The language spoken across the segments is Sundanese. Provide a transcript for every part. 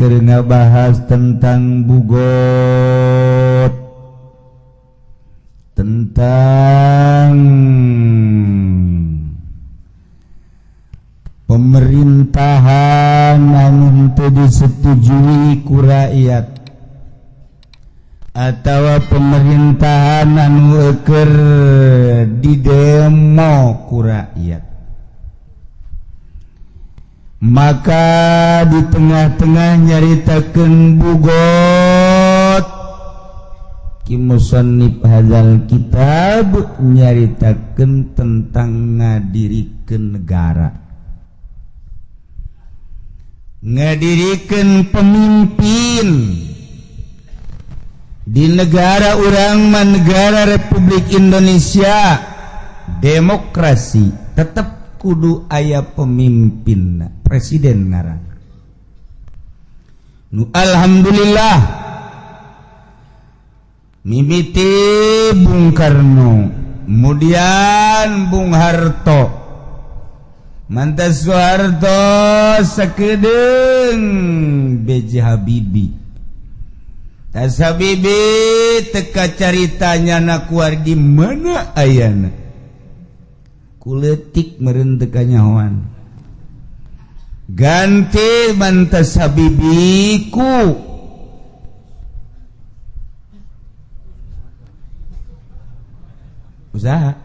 keur ngabahas tentang bugot, tentang pemerintahan anu teu disetujui ku rakyat atawa pemerintahan anu keur didemo ku rakyat. Maka di tengah-tengah nyaritakeun bugot, ki musannif hadzal kitab nyaritakeun tentang ngadirikeun negara, ngadirikeun pemimpin di negara urang mah, negara Republik Indonesia demokrasi, tetap kudu aya pemimpin, presiden ngaran. Nu alhamdulillah mimiti Bung Karno, kemudian Bung Harto, mantas Soeharto, sakedeung B.J. Habibie. Tas Habibie teka caritanya na kuar di mana ayana kuletik meureun teu kanyahoan. Ganti mantas Habibie ku usaha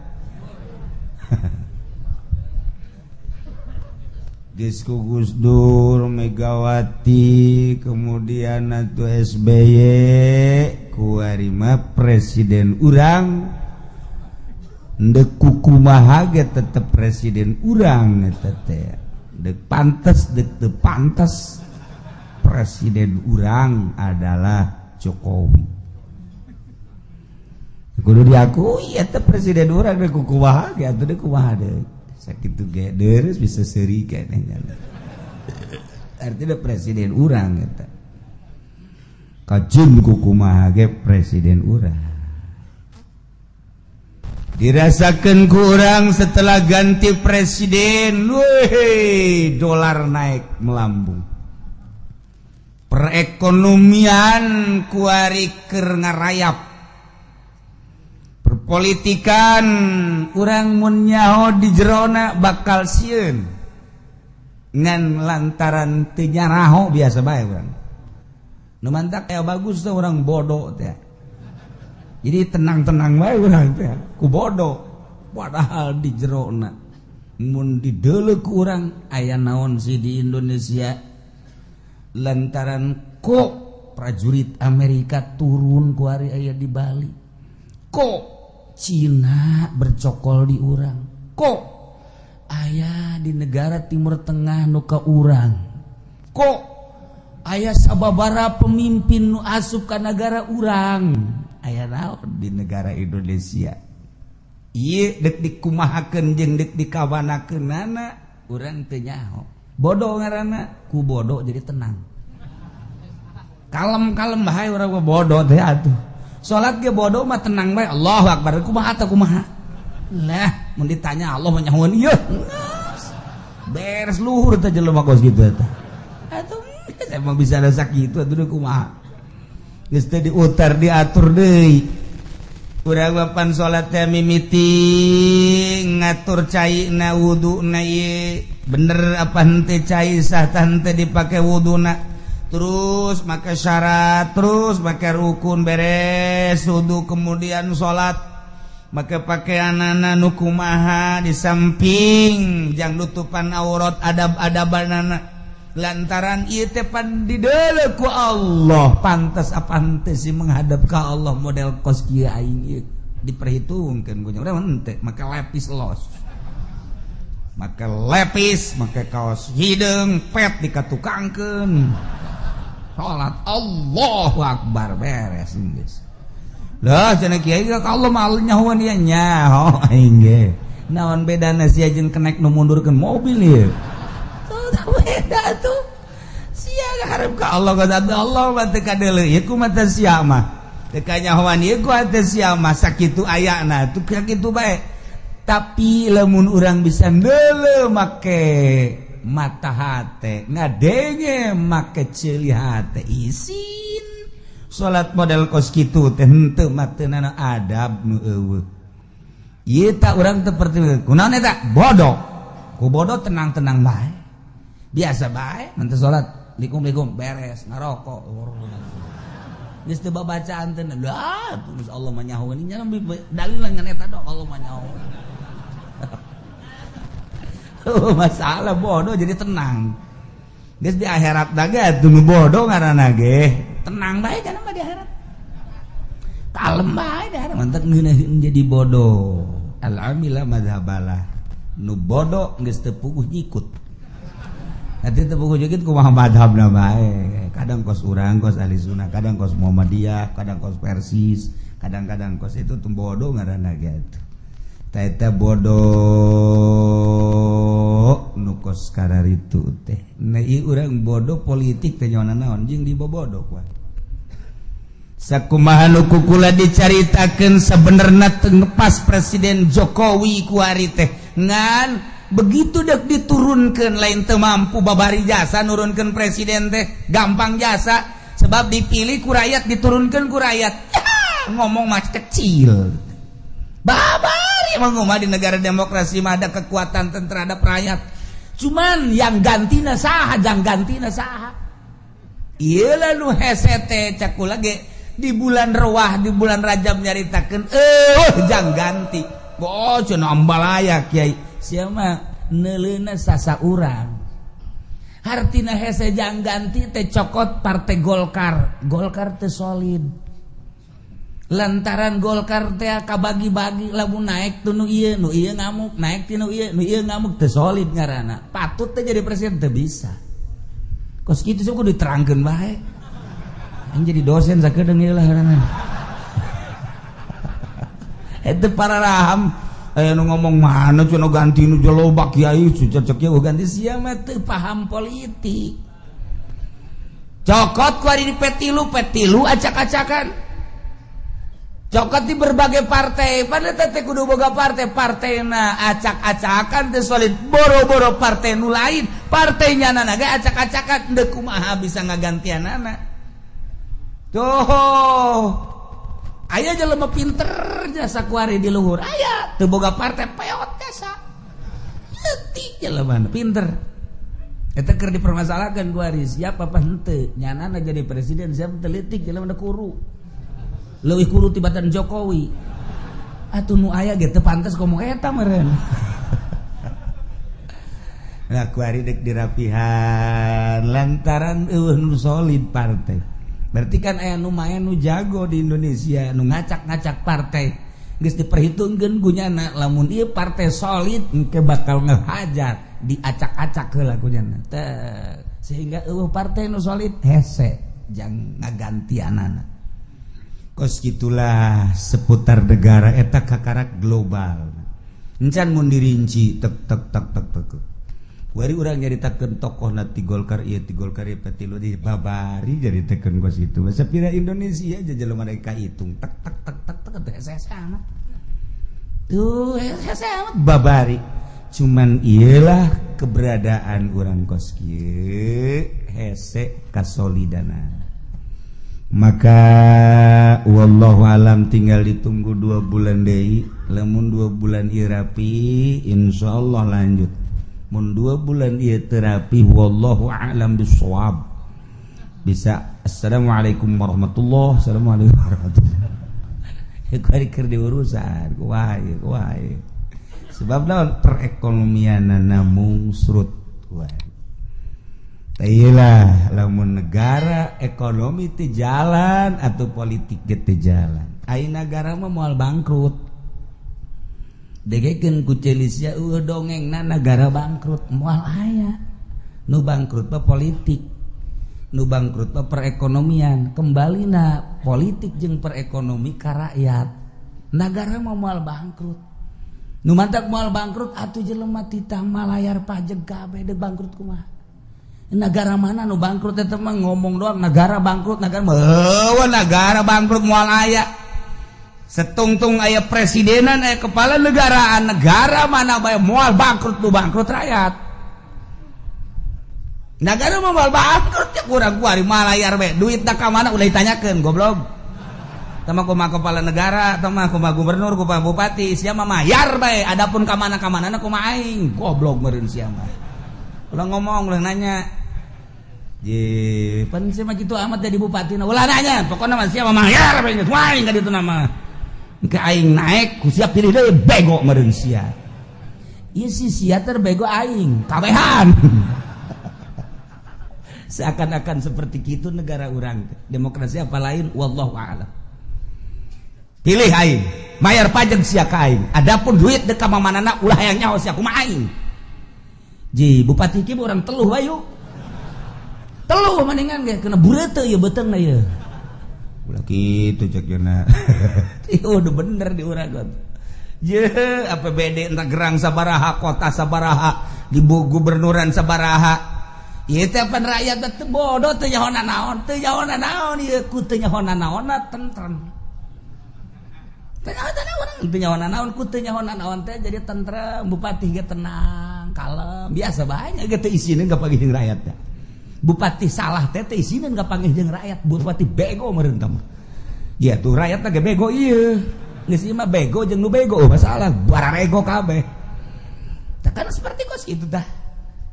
geus ku Gus Dur, Megawati, kemudian atuh SBY, kuari mah presiden urang ndek kukumaha ge tetep presiden urang eta teh. Dek pantes dek teu pantes, presiden urang adalah Jokowi. Kudu diakui eta presiden urang, dek kukumaha ge atuh, dek kumaha deui. Sakitu ge deres bisa seuri keneh nya. Artinya presiden urang eta. Kajun kukumaha ge presiden urang. Dirasakan ku urang setelah ganti presiden, weh, dolar naik melambung. Perekonomian kuari keur ngarayap. Perpolitikan urang mun nyaho di jerona bakal sieun. Ngan lantaran teu nyaraho biasa bae urang. Nu mantak aya bagus teh urang bodoh teh. Jadi tenang-tenang bae urang teh ku bodoh. Padahal di jerona mun dideuleu ku urang aya naon sih di Indonesia, lantaran kok prajurit Amerika turun ku hari aya di Bali, kok Cina bercokol di urang, kok aya di negara Timur Tengah nu ka urang, kok aya sababara pemimpin nu asup ka negara urang, aya naon di negara Indonesia. Ieu dek dikumahakeun jeung dek dikawanakeunana urang teu nyaho. Bodoh ngaranna, ku bodoh jadi tenang. Kalem-kalem bae urang mah bodoh teh atuh. Salat ge bodoh mah tenang bae, Allahu akbar, kumaha teh kumaha. Lah, mun ditanya Allah mah nyahoan ieu. Beres luhur teh jelema kos kitu eta. Atuh emang bisa ada sakitu atuh kumaha. Geus teh diutar diatur deui. Urang papan salat teh mimiti ngatur cai na wuduna ieu bener apa henteu, cai sah tah henteu dipake wuduna, terus make syarat, terus make rukun, beres wudu kemudian salat make pakaianana nu kumaha, di samping jang nutupan aurat, adab-adabanana, lantaran ieu teh pan dideuleu ku Allah, pantas apa henteu sih menghadap ka Allah model kos kieu aing ieu diperhitungkeun ku nya urang henteu make lepis los, make lepis, make kaos hideung pet dikatukangkeun, salat Allahu akbar beres geus. Lah cenah kiai ka Allah mah nyahoan ieu nyaho aing ge. Naon bedana sia jeung kenek nu mundurkeun mobil ieu? Beda tuh. Sia harap ka Allah ka Allah mah teu kadeuleu ieu ku mata sia mah. Teu kanyahoan ieu ku hate sia mah sakitu ayana tuh kitu bae. Tapi lamun urang bisa ndeuleu make mata hate, ngadenge make ceuli hate. Isin salat model kos kitu teh henteu mah teu adab nu euweuh. Ieu tak urang teu seperti kunaon eta bodoh. Ku bodoh tenang-tenang bae. Biasa bae mun salat likum-likum beres ngarokok. Geus teu babacaan teh lah, terus Allah mah nyahoeun nya dalil ngan eta dong, Allah mah nyahoeun. Oh, masalah bodoh jadi tenang. Geus di akhirat da ge atuh nu bodoh ngaranna ge. Tenang bae kana mah di akhirat. Kalem bae di akhirat. Mantak ngeunaheun jadi bodoh. Al amila madhabalah. Nu bodoh geus teu puguh nyikut. Nanti teu puguh nyikut kumaha madhabna bae. Kadang kos urang kos ahli sunnah, kadang kos Muhammadiyah, kadang kos Persis, kadang-kadang kos itu tuh bodoh ngaranna ge atuh. Eta bodoh nu kos kararitu teh. Nah, ieu urang bodoh politik teh nyaona naon jeung dibobodoh kuah. Sakumaha nu ku kula dicaritakeun sebenarna teu pas Presiden Jokowi kuari teh. Ngan begitu dek diturunkeun lain teu mampu babari jasa nurunkeun presiden teh gampang jasa sebab dipilih ku rakyat, diturunkeun ku rakyat. Ngomong mah kecil. Babari emang mah di negara demokrasi mah ada kekuatan terhadap rakyat. Cuman yang gantina saha, jang gantina saha. Ieu nu hese teh cak kula ge di bulan Rewah, di bulan Rajab nyaritakeun jang ganti. Oh, cenah ambalaya kiai. Sia mah neuleuna sasa urang. Hartina hese jang ganti teh cokot Partai Golkar. Golkar teh solid. Lantaran Golkar teh kabagi-bagi, lamun naik tuh nu ieu, nu ieu ngamuk, naik ti nu ieu, nu ieu ngamuk, teu solid ngaranna. Patut teh jadi presiden teu bisa. Kos kitu sih kudu diterangkeun bae. Aing jadi dosen sakedeung ieu lah ngaranna. Eta para raham aya nu ngomong mana cenah ganti nu loba kiai cocok kieu ganti, sia mah teu paham politik. Cokot ku ari di P3, P3 acak-acakan. Cokot di berbagai partai, pada teh kudu boga partai, partaina acak-acakan teh solid, boro-boro partai nu lain, partainya nana ge acak-acakan, deuk kumaha bisa ngagantianana. Tuh. Aya jelema pinter jasa kuari di luhur, aya teu boga partai peot jasa. Leutik jelema pinter. Eta keur dipermasalahkan kuari siapa apa henteu, nyanana jadi presiden siapa teu leutik jelema kuru. Leuwih kuru tibatan Jokowi. Atuh nu aya ge teu pantes ngomong eta meureun. Nah, kuari dek dirapihan lantaran euweuh nu solid partai. Berarti kan aya nu main nu jago di Indonesia nu ngacak-ngacak partai. Geus diperhitungkeun gunyana lamun ieu partai solid engke bakal ngehajar, diacak-acak heula kunyana. Teh sehingga euweuh partai nu solid hese jang ngagantianana. Kos gitulah seputar negara eta kakarak global. Encan mun dirinci tek tek tek tek tek. Wari urang nyaritakeun tokoh na ti Golkar ieu, ti Golkar ieu, P3 di babari nyaritakeun kos itu. Sapira Indonesia aja jelema mereka hitung tek tek tek tek tek teh hese amat. Tuh hese amat babari. Cuman iyalah keberadaan urang kos kieu hese kasolidana. Maka wallahu alam tinggal ditunggu 2 bulan deui. Lamun 2 bulan ieu rapi, insyaallah lanjut. Mun 2 bulan ieu teu rapi, wallahu a'lam bissawab, bisa assalamualaikum warahmatullahi, assalamualaikum warahmatullahi. Kuari keur diurusan kumaha kumaha sebab naon perekonomian mungsrut. Wah. Lah, lamun negara ekonomi teu jalan atau politik ge teu jalan, ai negara mah moal bangkrut. Degekeun ku ceuli sia eueuh dongengna negara bangkrut, moal aya. Nu bangkrut mah politik, nu bangkrut mah perekonomian. Kembalina politik jeung perekonomi ka rakyat, negara mah moal bangkrut. Nu mantak moal bangkrut atuh jelema titah malayar pajak kabeh, deuk bangkrut kumaha? Negara mana nu bangkrut? Eta mah ngomong doang negara bangkrut, negara mah negara bangkrut moal aya. Setungtung aya presidenan, aya kepala negaraan, negara mana bae moal bangkrut. Nu bangkrut rakyat. Negara mah moal bangkrut ya kurang kuari malayar we. Duit tak ka mana ulah ditanyakeun, goblok. Tama kumaha kepala negara, tama kumaha gubernur, kumaha bupati, sia mah mayar bae. Adapun ka mana ka mana kumaha aing, goblok meureun sia mah. Ulah ngomong, ulah nanya. Je, pan sia mah kitu amat jadi bupati, ulah nanya. Pokona mah sia mah mayar bae geus aing ka ditu nama. Engke aing naik, ku sia pilih deui, bego meureun sia. Ieu si sia terbego aing, kabehan. Seakan-akan seperti itu negara urang demokrasi apa lain, wallahu a'lam. Pilih aing, bayar pajak sia ka aing, adapun duit dek ka mamanana ulah hayang nyaho sia kumaha aing. Ji bupati ki urang teluh bayu teluh mendingan ge kena bureute ieu beuteungna ieu ulah kitu cek yeuna. Ieu udah bener di urang je APBD entah gerang sabaraha, kota sabaraha, di gubernuran sabaraha. Ieu teh pan rakyat teh bodoh, teu nyaho naon, teu nyaho naon ieu ku teu nyaho naonna tentrem. Teu nyaho naon, teu nyaho naon, ku teu nyaho naon teh jadi tentrem, bupati ge tenang, kalem, biasa banyak ge teu isineun ka panggih jeung rakyat teh. Bupati salah teh teu isineun ka panggih jeung rakyat, bupati bego meureun tah mah. Ya tuh rakyat teh ge bego ieu. Geus ieu mah bego jeung nu bego masalah bararego kabeh. Tah kan seperti kos itu tah.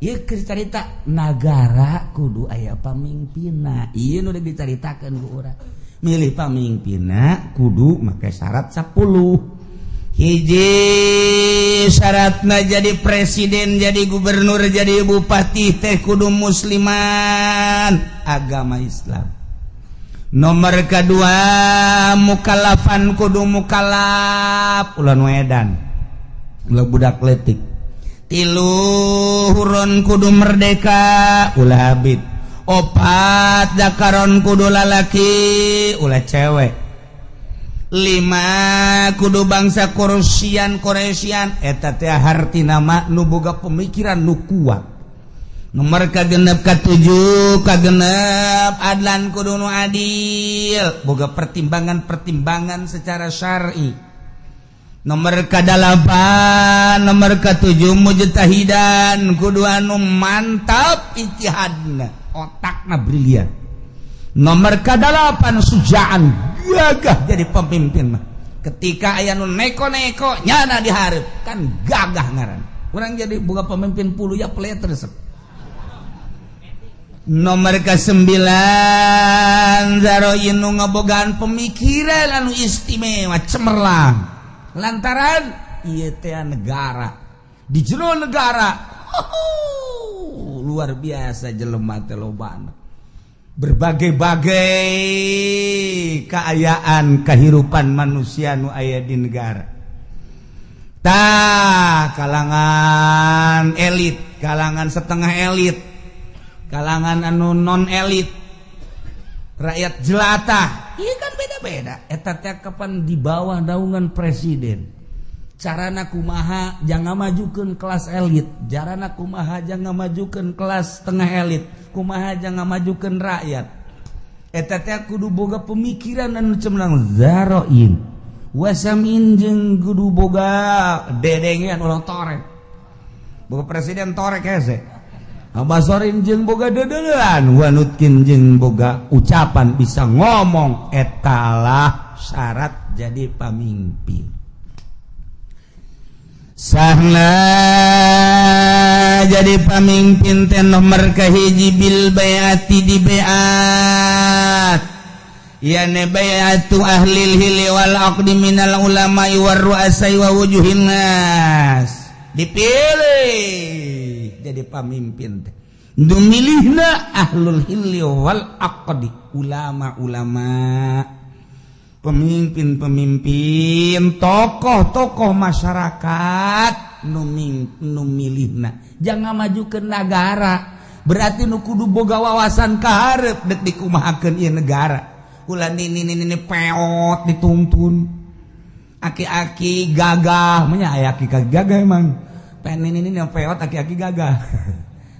Ieu keur carita nagara kudu aya pamimpinna. Ieu nu dicaritakeun ku urang. Milih pamimpinna kudu make syarat 10. Hiji syaratna jadi presiden, jadi gubernur, jadi bupati teh kudu musliman, agama Islam. Nomor kedua mukallafan, kudu mukallaf, ulah nu edan, ulah budak letik. Tilu hurron, kudu merdeka, ulah abid. Opat dakaron, kudu lalaki, ulah cewek. Lima kudu bangsa Quraisyan. Quraisyan eta teh hartina mah nu boga pemikiran nu kuat. Nomor kagenep, katujuh, kagenep adlan, kudu nu adil, boga pertimbangan-pertimbangan secara syar'i. Nomor kadalapan, nomor ketujuh mujtahidan, kudu anu mantap ijtihadna, otakna brilian. Nomor kadalapan sujaan, gagah jadi pemimpin mah. Ketika aya nu neko-neko nyana dihareup kan gagah ngaran. Urang jadi boga pemimpin puluh ya pelet resep. Nomor ke-9 zaroin, nu ngabogaan pemikiran anu istimewa, cemerlang, lantaran ieu teh negara, di jero negara luar biasa jelema teh lobana, berbagai-bagai keayaan kehidupan manusia nu aya di negara. Tah kalangan elit, kalangan setengah elit, kalangan anu non elit, rakyat jelata, iya kan beda-beda. Eta teh kapan di bawah naungan presiden, carana kumaha jangan majukan kelas elit, carana kumaha jangan majukan kelas setengah elit, kumaha jangan majukan rakyat. Eta teh kudu boga pemikiran anu cemerlang, zaroin wasamin, jeung kudu boga dedengean, ulah torek. Boga presiden torek hese. Basorin jeung boga dedelean, wanutkin jeung boga ucapan, bisa ngomong. Etalah syarat jadi pamimpin. Sahna jadi pamimpin teh nomor kahiji bil baiati, di baiat, yani baiatu ahlil hilli wal aqdi minal ulama'i war ru'asai wa wujuhin nas. Dipilih jadi pamimpin teh nu milihna ahlul hilli wal aqdi, ulama-ulama, pemimpin-pemimpin, tokoh-tokoh masyarakat nu milihna. Jangan maju ke negara berarti nu kudu boga wawasan kaharep dek dikumahakeun ieu negara. Ulah nini nini peot dituntun, aki-aki gagah nya, aya aki gagah emang pengen ini ini peot, aki-aki gagah,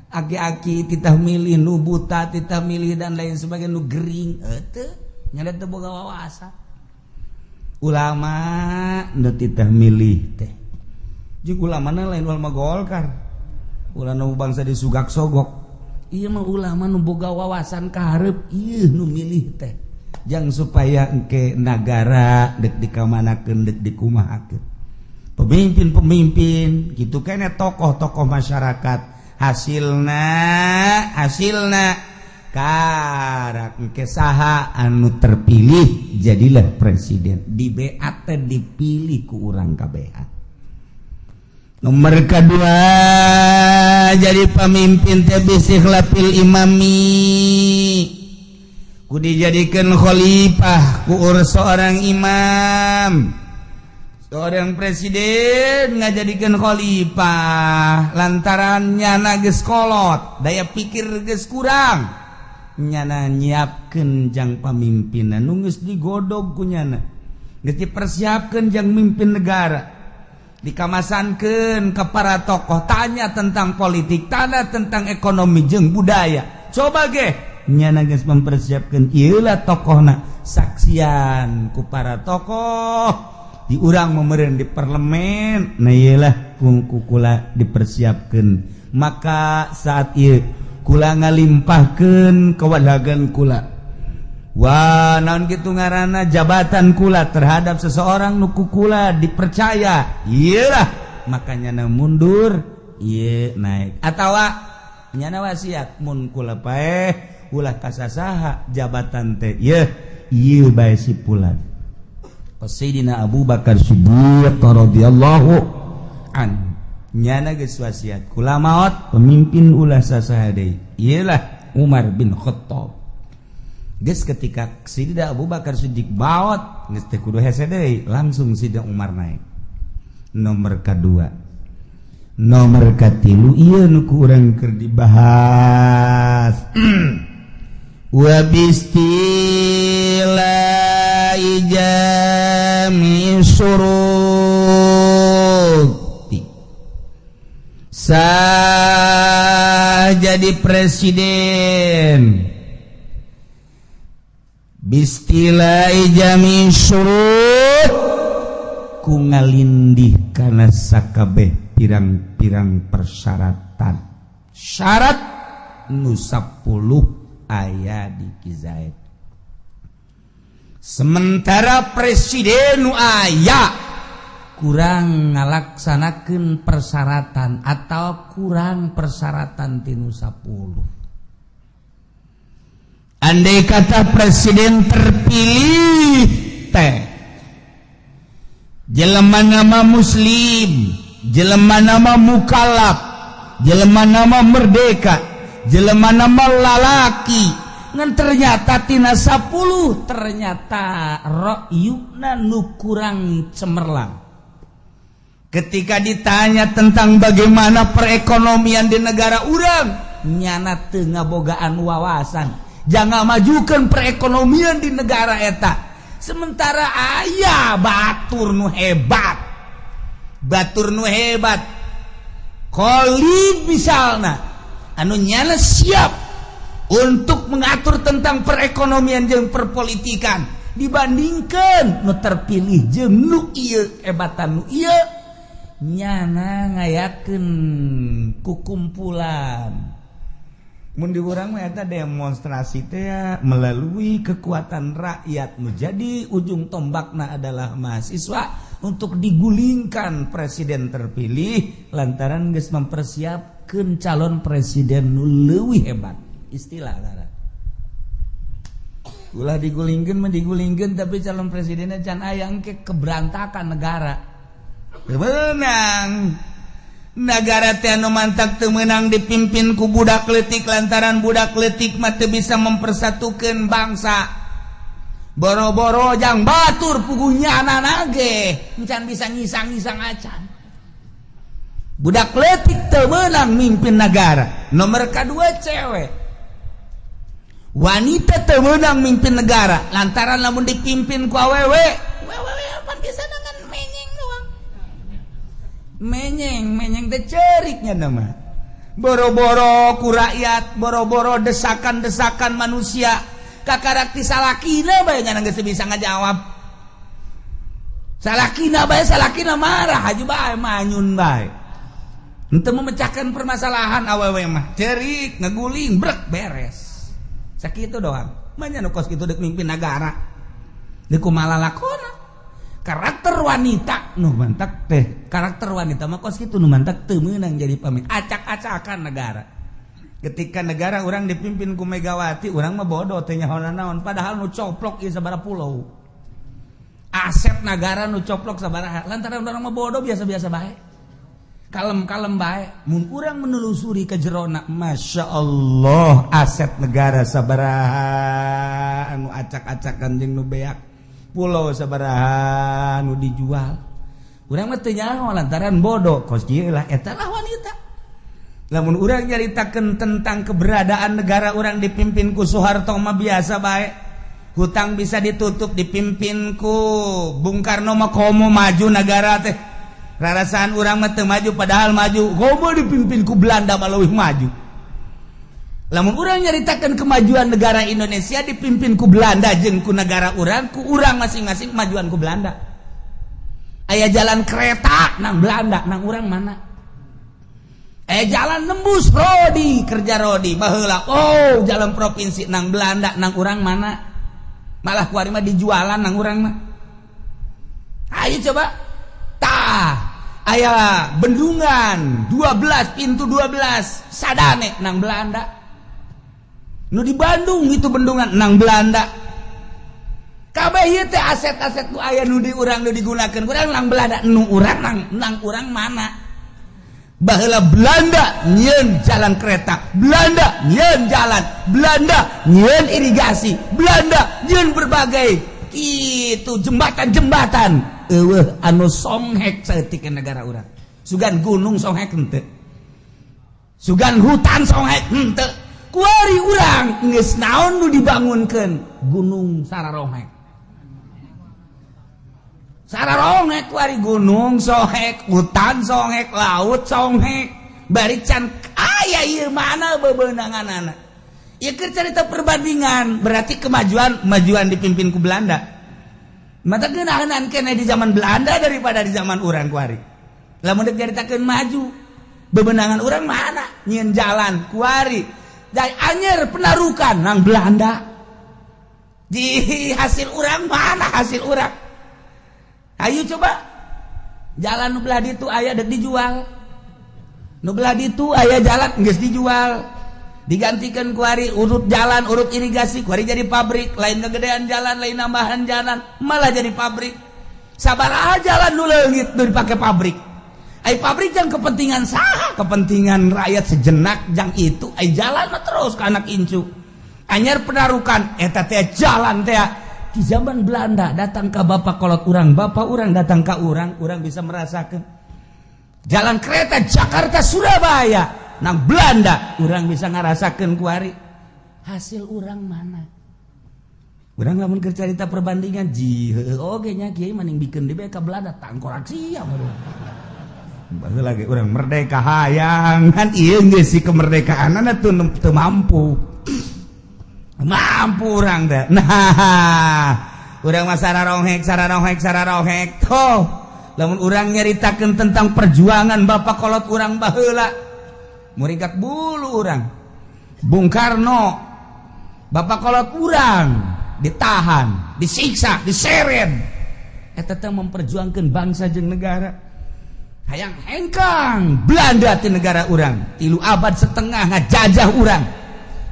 aki-aki titah milih nu buta, titah milih dan lain sebagainya, nu gering teu nya teu boga wawasan. Ulama nu titah milih teh jeung ulama lain ulama Golkar, ulah nu bangsa disugak sogok. Ieu mah ulama nu boga wawasan ka hareup, ieu nu milih teh jang supaya engke nagara dek dikamanakeun, dek dikumahakeun. Pemimpin-pemimpin gitu kene, tokoh-tokoh masyarakat, hasilna hasilna karak engke saha anu terpilih jadilah presiden, di BAT dipilih ku urang kabehan. Nomor kedua, jadi pemimpin teh bistikhlafil imami, ku dijadikan khalifah ku seorang imam. Seorang presiden ngajadikan khalifah lantaran nyana geus kolot, daya pikir geus kurang, nyana nyiapkeun jang pamimpinan nu geus digodog ku nyana, geus dipersiapkeun jang mimpin negara, dikamasankeun ke para tokoh, tanya tentang politik, tanya tentang ekonomi jeung budaya. Coba ge nyana geus mempersiapkeun, ieu lah tokohna, saksian ku para tokoh di urang memeren di parlemen. Nah, iyalah kula dipersiapkan. Maka saat ieu kula ngalimpahkeun kewadagan kula. Wah, naon gitu ngaranna, jabatan kula terhadap seseorang nu ku kula dipercaya, iyalah makanya na mundur, ieu naik, atawa nyana wasiat mun kula paeh ulah kasasaha jabatan teh, ieu ieu bae si pulan. Sayyidina Abu Bakar Siddiq radhiyallahu an nyana geus wasiat, kula maot pemimpin ulah sasaha deui, iyalah Umar bin Khattab. Geus ketika Sayyidina Abu Bakar Siddiq maot, geus teu kudu hese deui, langsung Sayyidina Umar naik. Nomor kedua. Nomor katilu, ieu nu ku urang keur dibahas, wa bistiwai jami syuruti. Sah jadi presiden bistiwai jami syurut ku ngalindih kana sakabeh pirang-pirang persyaratan, syarat nu 10 aya di Kizaid. Sementara presiden nu aya kurang ngalaksanakeun persyaratan atau kurang persyaratan tinu 10. Andai kata presiden terpilih teh jelema nama muslim, jelema nama mukalaf, jelema nama merdeka, jelema nama lalaki, ngan ternyata tina 10 ternyata ra'yuna nu kurang cemerlang. Ketika ditanya tentang bagaimana perekonomian di negara urang, nyana teu ngabogaan wawasan jangan majukan perekonomian di negara eta. Sementara aya batur nu hebat, batur nu hebat Khalid misalnya, anu nyana siap untuk mengatur tentang perekonomian jeung perpolitikan, dibandingkan nu terpilih jeung nu ieu, hebatan nu ieu. Nyana ngayakeun kukumpulan, mun di urang mah eta demonstrasi teh melalui kekuatan rakyat, menjadi ujung tombakna adalah mahasiswa untuk digulingkan presiden terpilih lantaran geus mempersiapkan calon presiden nu leuwih hebat. Istilah ngaran ulah digulingkeun mah digulingkeun, tapi calon presidennya can aya, engke keberantakan negara. Menang negara teh anu mantak teu meunang dipimpin ku budak leutik, lantaran budak leutik mah teu bisa mempersatukan bangsa. Boro-boro jang batur, puguhnya anak ge encan bisa ngisang-ngisang acan. Budak leutik teu meunang mimpin negara. Nomor kedua, cewek, wanita teu meunang mimpin negara lantaran lamun dipimpin ku awewe, awewe apa bisa dengan menyeng doang, menyeng menyeng teh ceriknya nama. Boro-boro ku rakyat, boro-boro desakan-desakan manusia, kakarak ti salakina bae nya geus bisa ngajawab. Salakina bae, salakina marah haji bae, manyun bae. Henteu memecahkan permasalahan. Awewe mah cerik, ngeguling, brek, beres, sakitu doang. Manya nu kos kitu dek mimpin negara, deuk kumaha lalakona? Karakter wanita nu mantak teh, karakter wanita mah kos kitu. Nu mantak teu meunang jadi pemimpin, acak-acakan negara. Ketika negara urang dipimpin ku Megawati, urang mah bodoh, teh nyaho naon. Padahal nu coplok ieu sabaraha pulau, aset negara nu coplok sabaraha. Lantaran urang mah bodoh, biasa-biasa bae, kalem-kalem bae. Mun urang menelusuri ke jerona, Masya Allah, aset negara sabaraha anu acak-acakan jeung nu beak, pulau sabaraha nu dijual, urang mah teu nyaho lantaran bodoh. Kos kieu lah, eta lah wanita. Lamun urang nyaritakeun tentang keberadaan negara urang dipimpin ku Soeharto mah biasa bae, hutang bisa ditutup. Dipimpin ku Bung Karno mah komo maju negara teh, rarasaan urang mah teu maju, padahal maju. Komo dipimpin ku Belanda mah leuwih maju. Lamun urang nyaritakeun kemajuan negara Indonesia dipimpin ku Belanda jeung ku negara urang, ku urang masing-masing, kemajuan ku Belanda. Aya jalan kereta nang Belanda, nang urang mana? Aya jalan nembus Rodi, kerja Rodi baheula, oh, jalan provinsi nang Belanda, nang urang mana? Malah kuari mah dijualan nang urang mah. Ayo coba tah, aya bendungan 12 pintu, 12 sadane nang Belanda. Nu di Bandung itu bendungan nang Belanda. Kabeh ieu teh aset-aset nu aya, nu di urang, nu digunakeun urang, nang Belanda. Nu urang nang urang mana? Baheula Belanda nyieun jalan kereta, Belanda nyieun jalan, Belanda nyieun irigasi, Belanda nyieun berbagai itu jembatan-jembatan. Eueuh anu songhek saeutik negara urang. Sugan gunung songhek henteu, sugan hutan songhek henteu. Kuari urang geus naon nu dibangunkeun? Gunung sararonghek, sararonghek. Kuari gunung sohek, hutan songhek, laut songhek, bari can aya ieu. Mana bebenanganana? Ieu keur carita perbandingan. Berarti kemajuan, kemajuan dipimpin ku Belanda. Mata geunahan kene di zaman Belanda daripada di zaman urang kuari. Lamun dek caritakeun maju, bebenangan urang mana? Nyieun jalan kuari. Dari anyer penarukan nang Belanda. Di hasil urang mana, hasil urang? Ayo coba. Jalan nu belah ditu aya, dek dijual. Nu belah ditu aya jalan, geus dijual. Digantikan kuari urut jalan, urut irigasi, kuari jadi pabrik. Lain kegedean jalan, lain nambahan jalan, malah jadi pabrik. Sabar aja, jalan nu leungit nu dipakai pabrik. Ai pabrik jang kepentingan saha? Kepentingan rakyat sejenak jang itu. Ai jalan mah terus ke anak incu. Anyar penarukan eta teh, jalan teh di zaman Belanda datang ke bapak kolot urang, bapak urang datang ke urang, urang bisa merasakan jalan kereta Jakarta Surabaya nang Belanda, urang bisa ngerasakan kuari. Hasil urang mana? Urang lamun keur carita perbandingan ji oge nya, kiai maning bikeun di ka Belanda, tangkorak sia. Baheula lagi urang merdeka hayang kan, ieu geus si kemerdekaanana tuh teu mampu, mampu urang teh. Nah, urang mah sararonghek, sararonghek, sararonghek. Toh lamun urang nyaritakeun tentang perjuangan bapak kolot urang baheula, muringkak bulu urang. Bung Karno, bapak kolot urang, ditahan, disiksa, diseret, eta teh memperjuangkan bangsa jeung negara, hayang hengkang Belanda ti negara urang. 3 abad setengah ngajajah urang,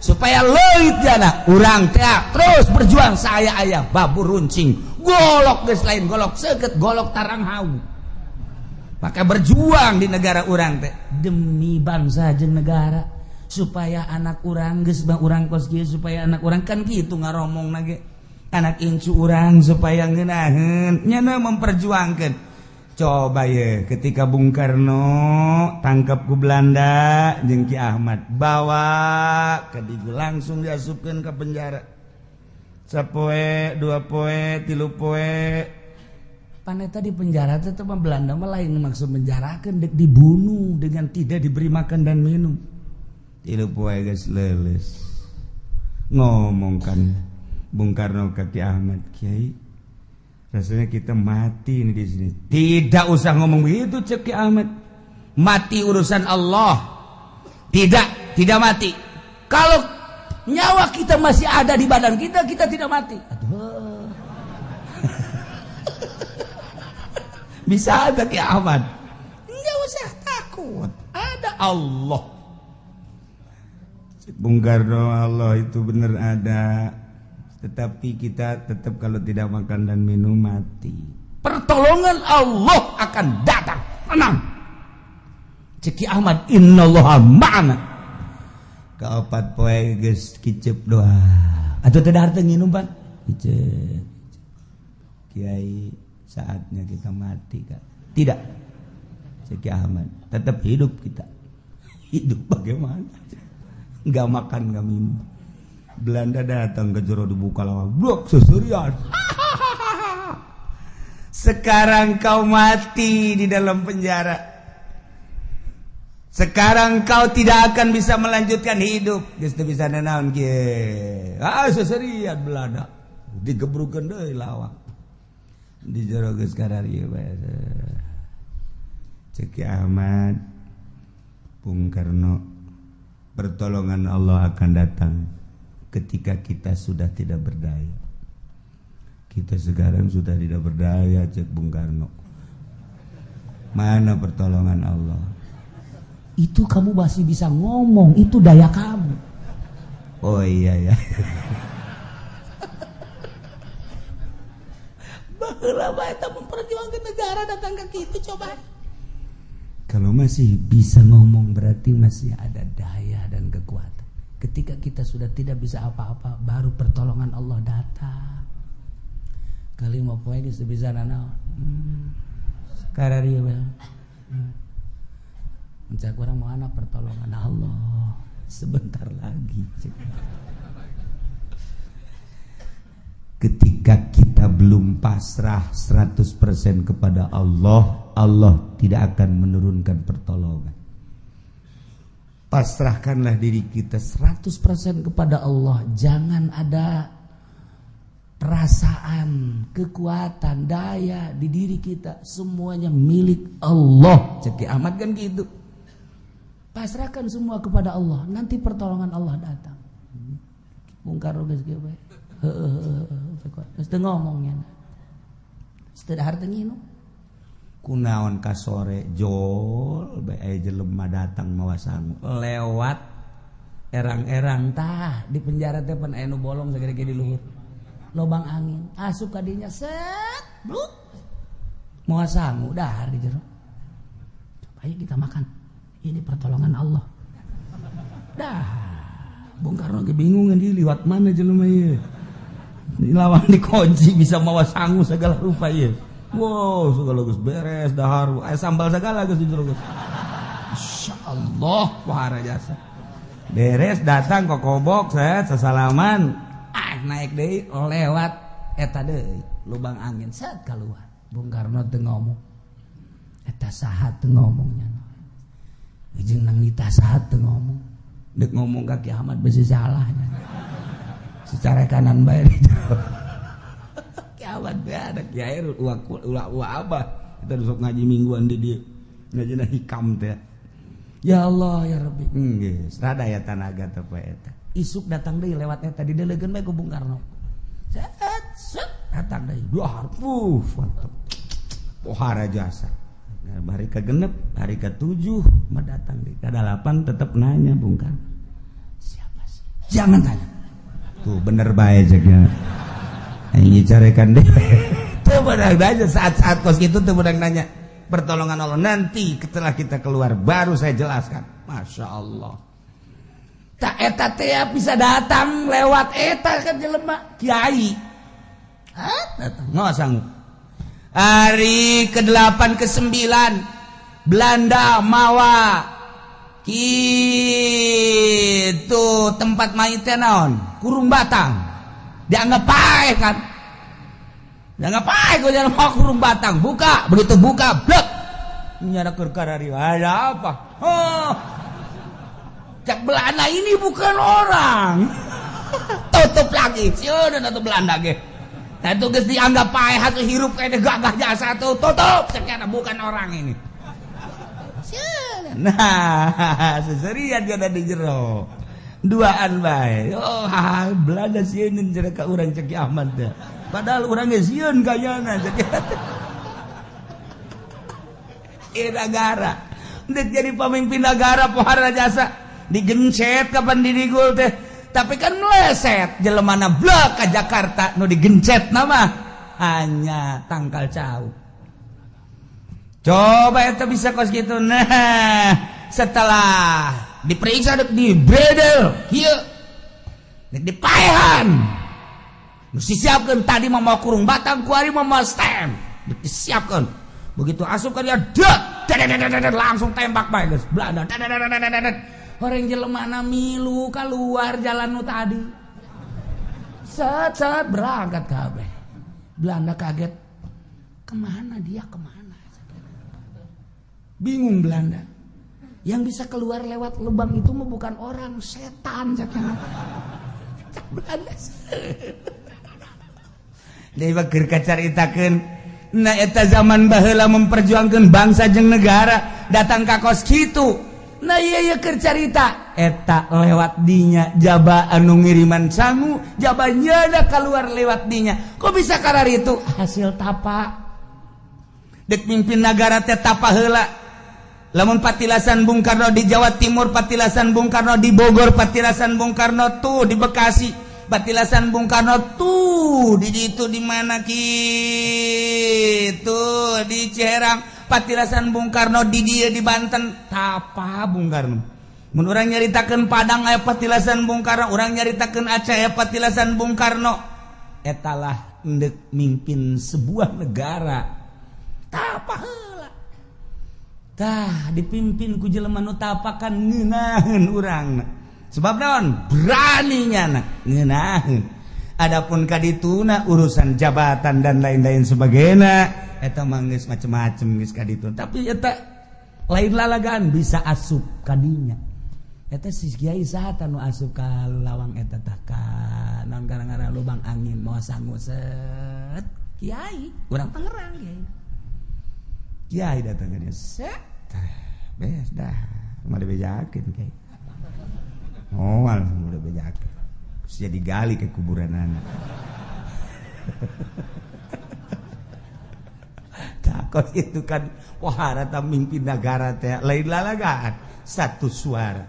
supaya leuit jana urang teh terus berjuang. Saya ayah babur runcing, golok geus lain golok seukeut, golok tarang hau. Maka berjuang di negara urang teh demi bangsa jeung negara, supaya anak urang geus bah urang kos kieu, supaya anak urang kan kitu ngaromong nage, anak incu urang supaya ngeunaheun nyana memperjuangkan. Coba ya, ketika Bung Karno tangkap ku Belanda jeung Ki Ahmad, bawa ke Digu, langsung diasupkeun ke penjara sapoe, 2 poe, 3 poe. Paneta di penjara tetap Belanda mah lain maksud menjarakan, dek dibunuh dengan tidak diberi makan dan minum. 3 poe geus leuleus, ngomong kan Bung Karno ke Ki Ahmad, "Kiai, rasanya kita mati ini di sini." "Tidak usah ngomong begitu," cek Ki Ahmad. Mati urusan Allah. Tidak, tidak mati. Kalau nyawa kita masih ada di badan kita, kita tidak mati. Aduh. Bisa ada Ki Ahmad. Enggak usah takut. Ada Allah. Bung Karno, Allah itu benar ada. Tetapi kita tetap kalau tidak makan dan minum mati. Pertolongan Allah akan datang. Tenang. Cek Ki Ahmad, innallaha ma'ana. Kaopat poe geus kicep doa. Atuh teu dahar teu nginum, Pan? Kicep. Kiai, saatnya kita mati, Kak. Tidak. Cek Ki Ahmad, tetap hidup kita. Hidup bagaimana? Enggak makan, enggak minum. Belanda datang ke jero dibuka lawang. Blok seserian. Sekarang kau mati di dalam penjara. Sekarang kau tidak akan bisa melanjutkan hidup. Geus teu bisa nanaon kieu. Ah seserian Belanda. Digebrukeun deui lawang. Di jero geus kararieu bae. Cek Ki Ahmad, Bung Karno, pertolongan Allah akan datang ketika kita sudah tidak berdaya. Kita sekarang sudah tidak berdaya, cek Bung Karno. Mana pertolongan Allah? Itu kamu masih bisa ngomong, itu daya kamu. Oh iya ya. Baheula bae eta memperjuangkan negara datang ke kitu coba. Kalau masih bisa ngomong berarti masih ada daya dan kekuatan. Ketika kita sudah tidak bisa apa-apa, baru pertolongan Allah datang. Kali mau poe geus bisa nanaon. Kararieu bae. Mencak orang mana pertolongan Allah sebentar lagi. Ketika kita belum pasrah 100% kepada Allah, Allah tidak akan menurunkan pertolongan. Pasrahkanlah diri kita 100% kepada Allah. Jangan ada perasaan, kekuatan, daya di diri kita. Semuanya milik Allah. Cek Ki Ahmad kan gitu. Pasrahkan semua kepada Allah, nanti pertolongan Allah datang. Bung Karno geus kieu bae. Heeh heeh. Geus teu ngomongnya. Geus teu dahar teu nginum. Kunaon ka sore jol bae aya jelema datang mawa sangu lewat erang-erang tah di penjara teh pan aya nu bolong sagede-gede di luhur. Lobang angin asup ka dinya set bluk. Mawa sangu dahar di jero. Coba ayo kita makan. Ini pertolongan Allah. Dah, Bung Karno kebingungan dia liwat mana jelema ieu. Lawan dikunci bisa mawa sangu segala rupa ieu. Wow, segala geus beres dahar, aya sambal segala geus di jero geus. Insyaallah wahara jasa. Beres datang kokobok saya sesalaman. Ah, naik deui lewat eta deui lubang angin set keluar. Bung Karno teu ngomong. Eta saha teu ngomongnya. Jeung nang nita saha teu ngomong. Dek ngomong ka Ki Ahmad besi salahnya. Secara kanan bae. Ki Ahmad bae ada kiai ulah abah. Kita sok ngaji mingguan di dieu. Ngajina hikam teh. Ya Allah ya Rabbi. Geus rada ya tanaga teh poe eta. Isuk datang deui lewat eta didelegeun bae ku Bung Karno. Set set datang deui. Dua harfu mantep. Pohara jasa. Nah, hari ke-6, hari ke-7 mah datang di ke-8 tetap nanya Bung Karno. Siapa sih? Jangan tanya. Tuh bener bae ceknya. Aing carekan deh. Tuh bener aja saat-saat kos gitu tuh bener nanya. Pertolongan Allah nanti setelah kita keluar baru saya jelaskan. Masya Allah. Tak eta teh bisa datang lewat eta kan jelema kiai. Hah? Datang nggak sanggup. Hari ke-8 ke-9 Belanda mawa gitu tempat mayitnya naon kurung batang dianggap paeh kan dianggap paeh gua jangan mau kurung batang buka begitu buka blek nyara keur karari ada apa oh cak Belanda ini bukan orang tutup lagi sieun atuh Belanda ge. Nah itu geus dianggap paeh hatu hirup kayak gagah jasa tuh tutup sekian bukan orang ini. Nah, seserian dia di jero. Duaan bae. Oh, Belanda sieun jero ka urang cek Ahmad teh. Padahal urang ge sieun kayana cek. Negara. Ndek jadi pemimpin negara pohara jasa digencet kapan didigul teh. Tapi kan meleset jelemana blek ka Jakarta nu digencet nama hanya tangkal cau. Coba itu bisa kos gitu. Nah, setelah diperiksa dek di bredel kieu dek dipaehan. Mesti siapkan tadi mau kurung batang kuari mau stem. Dek disiapkan. Begitu asup kan dia dek langsung tembak bae geus. Belanda. Orang jelemana milu keluar jalan nu tadi. Set set berangkat kabeh. Belanda kaget. Kemana dia, kemana? Bingung Belanda. Yang bisa keluar lewat lubang itu mah bukan orang, setan cek Belanda. Deui keur kacaritakeun. Nah eta zaman baheula memperjuangkan bangsa jeung negara datang ka kos kitu. Nah iya iya keur carita eta lewat dinya jaba anu ngiriman sangu jaba nyada keluar lewat dinya. Kok bisa karar itu? Hasil tapa. Dek mimpin negara teh tapa heula. Lamun patilasan Bung Karno di Jawa Timur, patilasan Bung Karno di Bogor, patilasan Bung Karno tuh di Bekasi, patilasan Bung Karno tuh di itu di mana gitu di Ciherang, patilasan Bung Karno di dia di Banten, tapa Bung Karno. Mun urang nyaritakeun Padang aya patilasan Bung Karno, urang nyaritakeun Aceh aya patilasan Bung Karno. Etalah endek mimpin sebuah negara. Tapa heula. Tah dipimpin ku jelema nu tapakan ngeunaheun urang. Sebab naon? Berani nyana ngeunaheun. Adapun kadituna urusan jabatan dan lain-lain sebagainya eta mah geus macem-macem geus kaditu. Tapi eta lain lalagaan bisa asup kadinya. Eta si kiai saha nu asup ka lawang eta tah ka naon gara-gara lubang angin mawa sangu set. Kiai urang Tangerang kiai. Kiai datang ke dia set. Beres dah, mau dibejakeun kiai. Oh, langsung udah bejakeun. Terus jadi gali ke kuburan anak. Takut itu kan wahara mimpin negara teh lain lalagaan satu suara.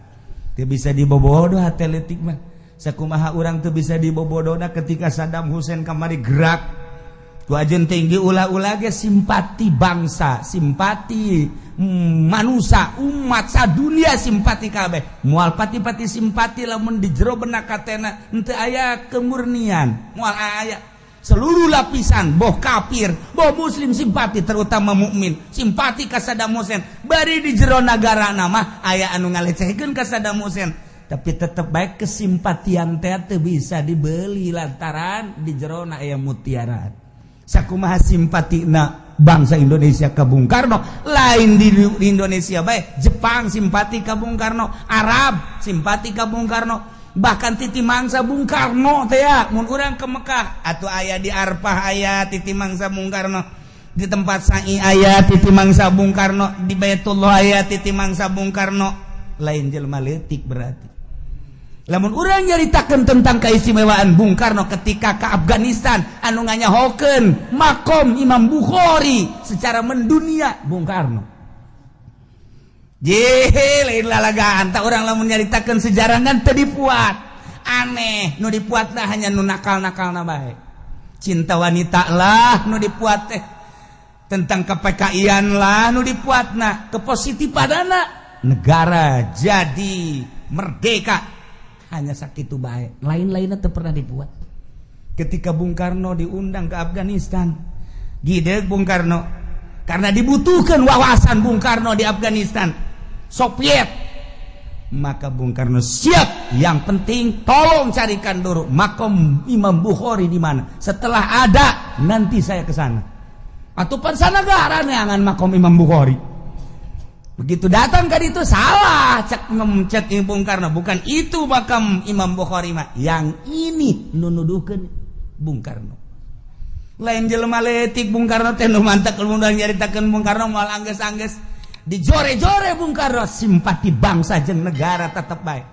Teu bisa dibobodo hate leutik mah. Sakumaha urang teu bisa dibobodona ketika Saddam Hussein kamari gerak. Ku ajen tinggi ulah-ulah ge simpati bangsa, simpati manusia, umat sadunia simpati kabeh. Moal pati-pati simpati lamun di jero benak katena henteu aya kemurnian, moal aya. Seluruh lapisan, boh kafir, boh muslim simpati terutama mukmin, simpati ka Saddam Hussein. Bari di jero nagara nama aya anu ngalecehkeun ka Saddam Hussein. Tapi tetep baik kesimpatian teh teu bisa dibeli lantaran di jero na aya mutiara. Sakumaha simpatina bangsa Indonesia ke Bung Karno, lain di Indonesia baik, Jepang simpati ke Bung Karno, Arab simpati ke Bung Karno, bahkan titi mangsa Bung Karno teh ya, mun urang ke Mekah atau aya di Arfah aya titi mangsa Bung Karno, di tempat sa'i aya titi mangsa Bung Karno, di Baitullah aya titi mangsa Bung Karno, lain jelema leutik berarti. Lamun urang nyaritakeun tentang keistimewaan Bung Karno ketika ke Afghanistan anu nganyahokeun makom Imam Bukhari secara mendunia Bung Karno. Jehe lain lalagaan tak urang lamun nyaritakeun sejarah kan teu dipuat. Aneh nu dipuatna hanya nu nakal-nakalna bae. Cinta wanita lah nu dipuat teh. Tentang ke-PKI-an lah nu dipuatna, kepositifanana negara jadi merdeka. Hanya sakitu bae, lain-lainnya teu pernah dibuat. Ketika Bung Karno diundang ke Afghanistan, gideg Bung Karno karena dibutuhkan wawasan Bung Karno di Afghanistan, Soviet, maka Bung Karno siap. Yang penting tolong carikan dulu makom Imam Bukhari di mana. Setelah ada nanti saya ke sana. Atau negara neangan makom Imam Bukhari. Begitu datang ke itu salah cek cek Bung Karno, bukan itu makam Imam Bukhari mah, yang ini nunuduhkeun Bung Karno. Lain jelema leutik Bung Karno teh nu mantak mun nyaritakeun Bung Karno moal angges-angges. Dijore-jore Bung Karno simpati bangsa jeung negara tetep bae.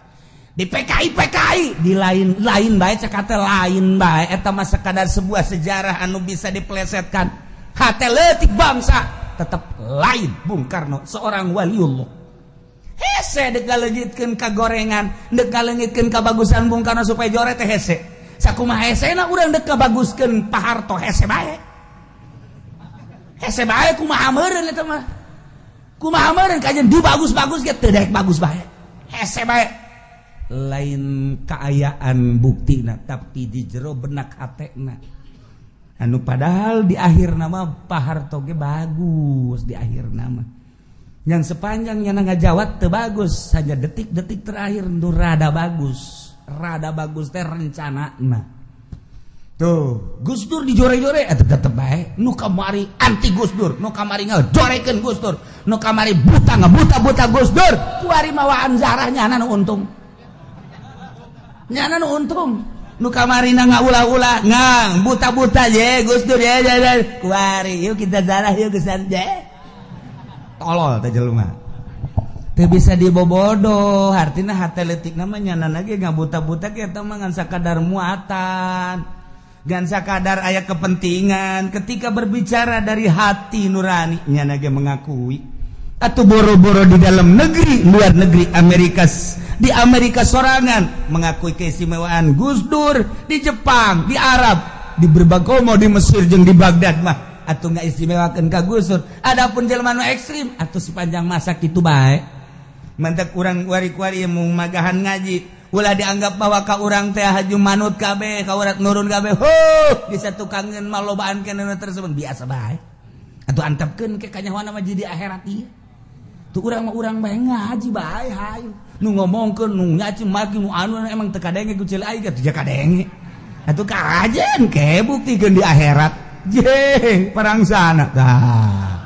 Di PKI PKI di lain-lain bae cek hate lain bae eta mah sekadar sebuah sejarah anu bisa dipelesetkan. Hate leutik bangsa tetep lain Bung Karno seorang waliullah. Hese dek ngaleungitkeun ka gorengan, dek ngaleungitkeun kabagusan Bung Karno supaya jore teh hese. Sakumaha hesena urang dek kabaguskeun Pak Harto hese bae. Hese bae kumaha meureun eta mah. Kumaha meureun kajian dibagus-bagus ge teu daek bagus bae. Hese bae. Lain kaayaan buktina tapi di jero benak hatena. Anu padahal di akhir nama Pak Harto ge bagus di akhir nama. Yang sepanjang nyana ngajawat teu bagus, hanya detik-detik terakhir nu rada bagus. Rada bagus teh rencanana. Tuh, Gus Dur dijore-jore eta tetep bae. Nu kamari anti Gus Dur, nu kamari ngajorekeun Gus Dur, nu kamari buta ngabuta-buta Gus Dur. Kuari mawaan zarah nyana nu untung. Nyana nu untung. Nu kamarina ngaulah-ulah, ngang buta-buta je Gus Dur ye ye. Kuari yuk kita zarah yuk geus je. Tolol teh jelema. Teu bisa dibobodo, artina hate leutik mah nyana ge ngabuta-buta ge eta mah ngan sakadar muatan. Ngan sakadar aya kepentingan ketika berbicara dari hati nurani nyana ge mengakui. Atau boro-boro di dalam negeri, luar negeri Amerika, di Amerika sorangan mengakui keistimewaan Gus Dur, di Jepang, di Arab, di berbagai mau di Mesir jeung di Baghdad mah atau nggak istimewakan ka Gus Dur. Adapun jelema nu ekstrim atau sepanjang masa kitu bae. Mantak urang kuari-kuari mau magahan ngaji ulah dianggap bahwa ka urang teh haju manut kabeh, ka urang nurun kabeh. Huh, bisa tukangeun mah lobaan keneh tersebut biasa bae. Atuh antepkeun ke kanyahoana mah jadi akhirat ieu. Tuh urang mah urang bae ngaji bae hayu. Nu ngomongkeun nu nyaci maki nu anu emang teu kadenge ku ceuli aing teu kadenge. Atuh kajen ke buktikeun di akhirat. Je, perang sana tah.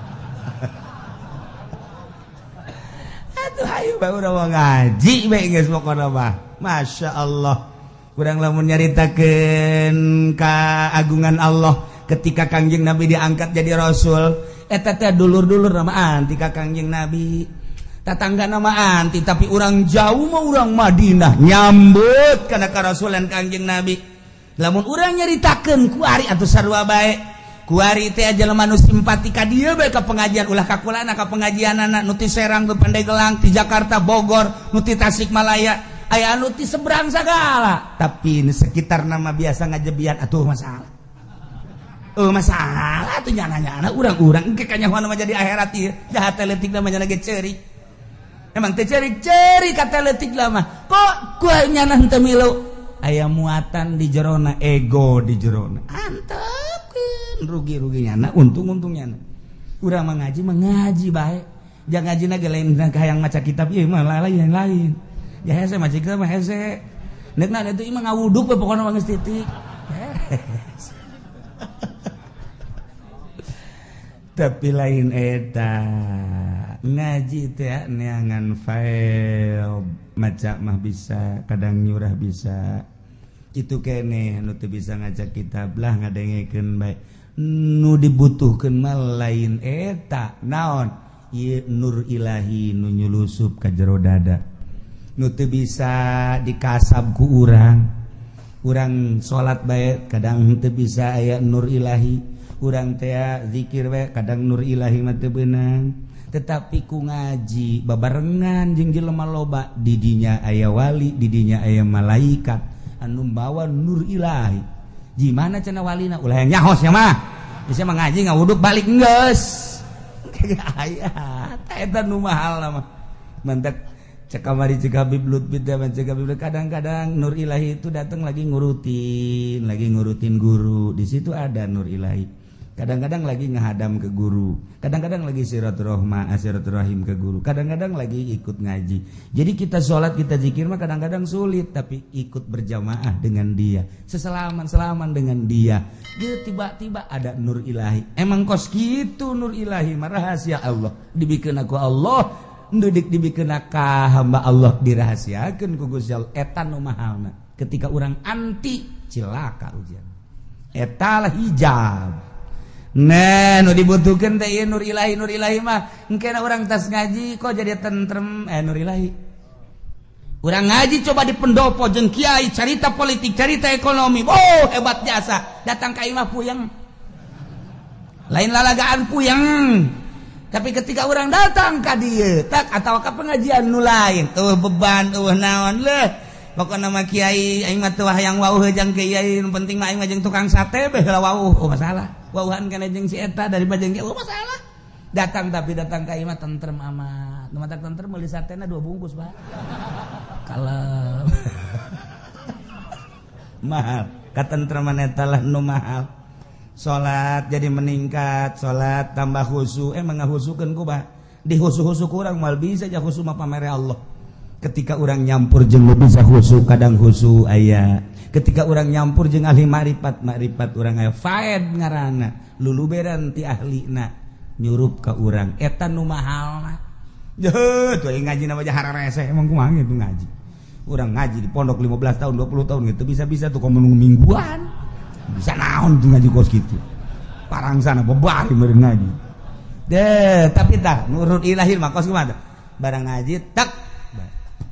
Atuh hayu bae urang mah ngaji bae geus pokona mah. Masya Allah. Kurang lamun nyaritakeun keagungan Allah ketika Kangjeng Nabi diangkat jadi rasul, eta teh dulur-dulur nama anti ka Kangjeng Nabi. Tatangga nama anti tapi urang jauh mah urang Madinah nyambut kana karasulan Kangjeng Nabi. Lamun urang nyaritakeun kuari atuh sarua bae. Kuari teh jelema nu simpati ka dieu bae ka pengajian ulah ka kulana ka pengajianana nu ti Serang nu Pandeglang ti Jakarta Bogor nu ti Tasikmalaya aya anu ti seberang sagala tapi ini sekitar nama biasa ngajebian atuh masalah. Masalah atuh nyana-nyana urang-urang engke kanyahoan mah jadi akhirat ieu jahat leutik mah nyana ge ceurik. Emang teu ceurik-ceurik kata leutik mah. Kok kuah nyana henteu milu? Aya muatan di jerona ego di jerona. Antepkeun rugi-rugi nyana untung-untung nyana. Urang mah ngaji mah ngaji bae. Jangan ngajina ge lain hayang maca kitab ieu mah lain-lain. Ya hese maca kitab mah hese. Neukna itu mah ngawuduk we pokona mah geus titik. Tapi lain eta ngaji teh neangan file maca mah bisa kadang nyurah bisa itu kene nu teu bisa ngajak kitab lah ngadengekeun bae nu dibutuhkeun mah lain eta naon ieu nur ilahi nu nyulusup ka jero dada nu teu bisa dikasab ku urang urang salat bae kadang teu bisa aya nur ilahi urang teh zikir bae kadang nur ilahi mah teu beunang tetapi ku ngaji babarengan jeung jelema loba didinya aya wali didinya aya malaikat anu bawa nur ilahi gimana cenah walina ulah yang nyahos ya mah bisa mah ngaji ngawuduk balik geus aya eta nu mahal mah mantak cek kamari cek Habib Lutfi cek Habib kadang-kadang nur ilahi itu datang lagi ngurutin guru di situ ada nur ilahi. Kadang-kadang lagi ngehadam ke guru, kadang-kadang lagi silaturahim ke guru, kadang-kadang lagi ikut ngaji. Jadi kita sholat, kita zikir mah kadang-kadang sulit, tapi ikut berjamaah dengan dia, seselaman-selaman dengan dia. Dia tiba-tiba ada nur ilahi. Emang kos gitu nur ilahi, mah rahasia Allah. Dibikin aku Allah, ndudik dibikin ka hamba Allah dirahasiakeun ku Gusti Allah. Eta nu mahalna. Ketika orang anti cilaka ujian. Eta lah hijab. Nah, nu dibutuhkeun teh ieu nur ilahi, nur ilahi mah engkena urang tas ngaji kok jadi tentrem, nur ilahi. Urang ngaji coba di pendopo jeung kiai carita politik, carita ekonomi. Oh, hebat jasa. Datang ka imah puyeng. Lain lalagaan puyeng. Tapi ketika orang datang ka dieu tak atau ka pengajian nu lain, eueuh beban, eueuh naon leuh. Pokokna mah kiai aing mah teu hayang wauh jeung kiai, nu penting mah aing mah jeung tukang sate beh heula wauh. Oh masalah. Wauhan kana jeung si eta daripada jeung kiai, oh masalah. Datang tapi datang ka imah tentrem amat. Nu matak tentrem meuli satena 2 bungkus, Pak. Kalem. Mahal. Katentreman eta lah nu mahal. Salat jadi meningkat, salat tambah khusyuk, emang ngahusukeun ku bah. Dihusu-husu kurang mal bisa ja khusyuk mah pamere Allah. Ketika orang nyampur jeung nu bisa khusyuk, kadang khusyuk aya. Ketika orang nyampur jeung ahli makrifat, makrifat urang aya faed ngaranna. Luluberan ti ahlina nyurup ka urang eta nu mahalna. Jeuh, tuh ngaji na aja hararese emang kumaha gitu ngaji. Urang ngaji di pondok 15 tahun, 20 tahun gitu bisa-bisa tuh komo nunggu mingguan. Bisa naon tuh ngaji kos gitu. Parangsana bebari meureun ngaji. Deh, tapi tah nurut ilahi mah kos kumaha? Barang ngaji tak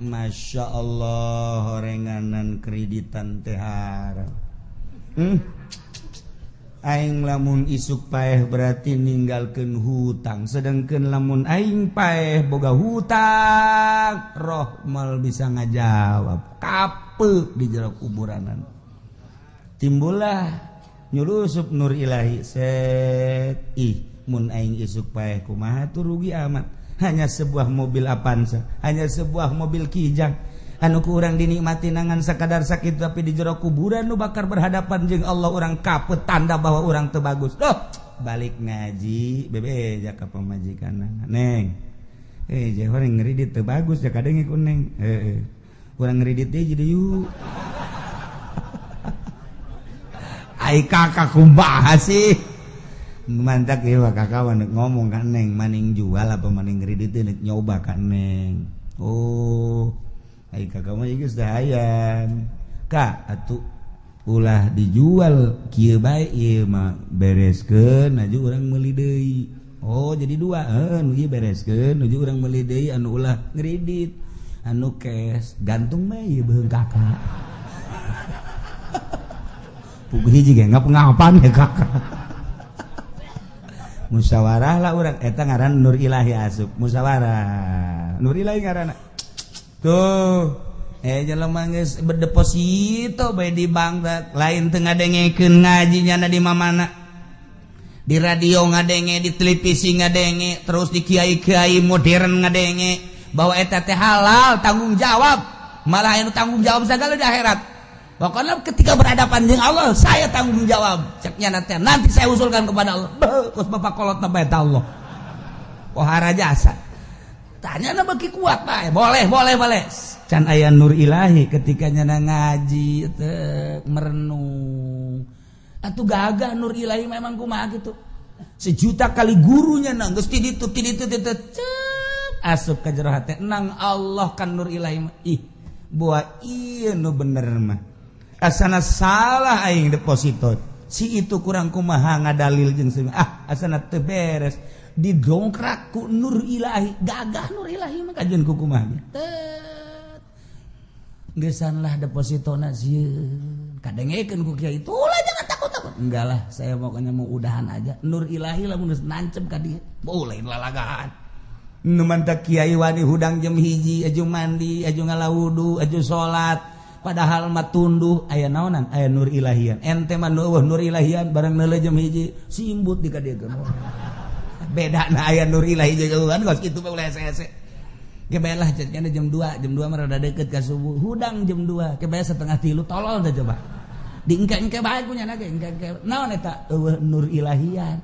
Masya Allah horenganan kreditan teh haram. Aing lamun isuk paeh berarti ninggalkeun hutang, sedangkan lamun aing paeh boga hutang, roh mal bisa ngajawab kape di jero kuburanan. Timbullah nyulusup nur ilahi set ih mun aing isuk paeh kumaha tuh rugi amat. Hanya sebuah mobil Avanza, hanya sebuah mobil Kijang anu ku urang dinikmati nangan sakadar sakit, tapi di jero kuburan nu bakar berhadapan jeung Allah urang kapet tanda bahwa urang teu bagus. Duh, balik ngaji bebe ka pamajikan neng, eh jeh urang ngeridit teu bagus ya kadang ku neng, eh urang ngeridit deui jadi yuk. Ai kakak kumaha sih? Mantak ieu kakak ngomong kan neng, maning jual apa maning ngeridit nek nyoba kan neng. Oh, ai kakak mah geus hayang. Kak, atuh ulah dijual kieu bae ieu mah bereskeun aju urang meuli deui. Oh, jadi dua, heuh nu ieu bereskeun nuju urang meuli deui anu ulah ngeridit. Anu cash gantung mah ieu beuheung kakak. Puguh hiji ge ngap-ngapan ya kakak. Musyawarah lah urang eta ngaran nur ilahi asup musyawarah nur ilahi ngaranna tuh jelema geus berdeposito bae di bank lain teu ngadengekeun ngaji nyana di mamana, di radio ngadenge, di televisi ngadenge, terus di kiai-kiai modern ngadenge bahwa eta teh halal tanggung jawab, malah anu tanggung jawab segala di akhirat. Pokoknya ketika berhadapan dengan Allah saya tanggung jawab, ceknya nanti nanti saya usulkan kepada Allah. Beuh, bapak kolot na eta Allah pohara jasa tanya na beki kuat bae. Boleh boleh boleh can aya nur ilahi ketika nyana ngaji teh merenung atuh gagah nur ilahi memang kumaha gitu. Sejuta kali gurunya nang geus ti ditu ti ditu ti ditu cep asup ka jero hate nang Allah kan nur ilahi mah. Ih buah ieu nu bener mah asana salah aing deposito si itu kurang kumaha ngadalil jeung si ah asana teu beres didongkrak ku nur ilahi gagah nur ilahi mah kajian ku kumaha tet geusan lah depositona sieun kadengekeun ku kiai itulah jangan takut-takut enggak lah saya pokoknya mau udahan aja nur ilahi lamun geus nancep ka dieu boleh lalagaan nu mantak kiai wani hudang jam 1 aju mandi aju ngala wudu aju salat padahal mah tunduh aya naonan aya nur ilahian ente mah nu nur ilahian barang neuleuh jam 1 simbut di ka dieu beda na aya nur ilahi jauhan kos kitu mah ulah hese-hese ge bae lah jadinya jam 2 jam 2 mah rada deket ka subuh hudang jam 2 ge bae 2:30 tolol dah coba di engke-engke bae ku nyana ge engke-engke naon eta eueuh nur ilahian.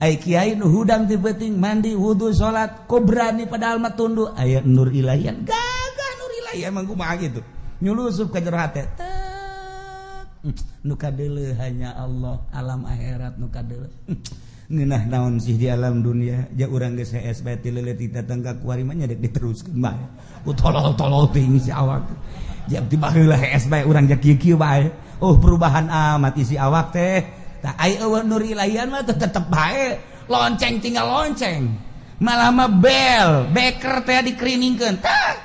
Ai kiai nu hudang ti peuting mandi wudu salat kok berani padahal mah tunduh aya nur ilahian gagah nur ilahi emang kumaha gitu nyulusup ka jero hate tet nu kadeuleuh hanya Allah alam akhirat nu kadeuleuh ngeunah naon sih di alam dunia ja urang geus hees bae ti leuleut datang ka kuari mah nya dek diteruskeun bae ku tolol-tolol teuing si awak ja ti baheula hees bae urang ja kieu-kieu bae. Oh perubahan amat isi awak teh. Tah, ai euweuh nur ilahian mah tetep bae lonceng tinggal lonceng, malah mah bel beker teh dikriningkeun, tah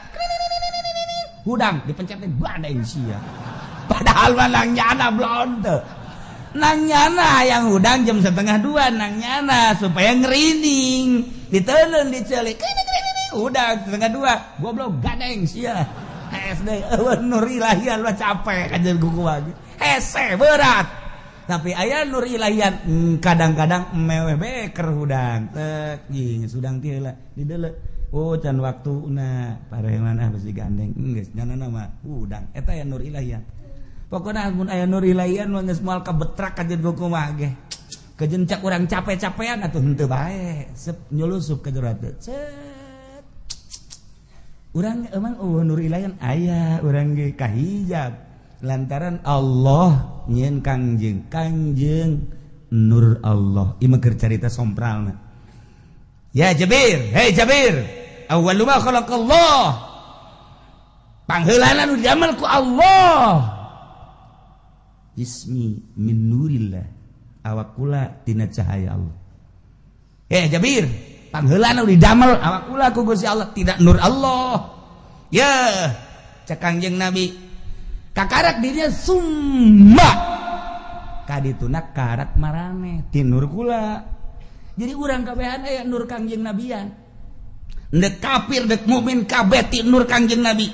hudang dipencet teh badeng sia. Padahal mah nang nyana belum teu, nang nyana yang hudang jam 1.30, nang nyana supaya ngerining diteulun dicelik hudang 1.30, goblok, gadeng sia. SD euweuh nur ilahian mah capek kajeun kuku hese berat. Tapi aya nur ilahian, kadang-kadang meweh beker hudang tek jing hudang ti heula dideuleu, oh, can waktuna, pareman ah, besi gandeng geus nyana mah hudang. Eta aya nur ilahian. Pokokna mun aya nur ilahian mah geus moal kabetrak kajeun kuku mah ge. Kejencak urang capek-capean atuh henteu bae, sep nyulusup ka jero teh cet. Urang emang euweuh nur ilahian, aya urang ge kahijab lantaran Allah nyieun Kangjeng, Kangjeng nur Allah. Ieu mah keur carita sompralna. Ya Jabir, hei Jabir, awwalu ma khalaqallah, pangheulana nu didamel ku Allah, jismi min nurillah, awak kula tina cahaya Allah. Eh Jabir, pangheulana nu didamel awak kula ku Gusti Allah tidak nur Allah. Ya, cek Kangjeng Nabi, kakarak dirinya summa kadituna karak marane ti nur kula. Jadi urang kabehan aya nur Kangjeng Nabian, dek kafir dek mukmin kabeh ti nur Kangjeng Nabi.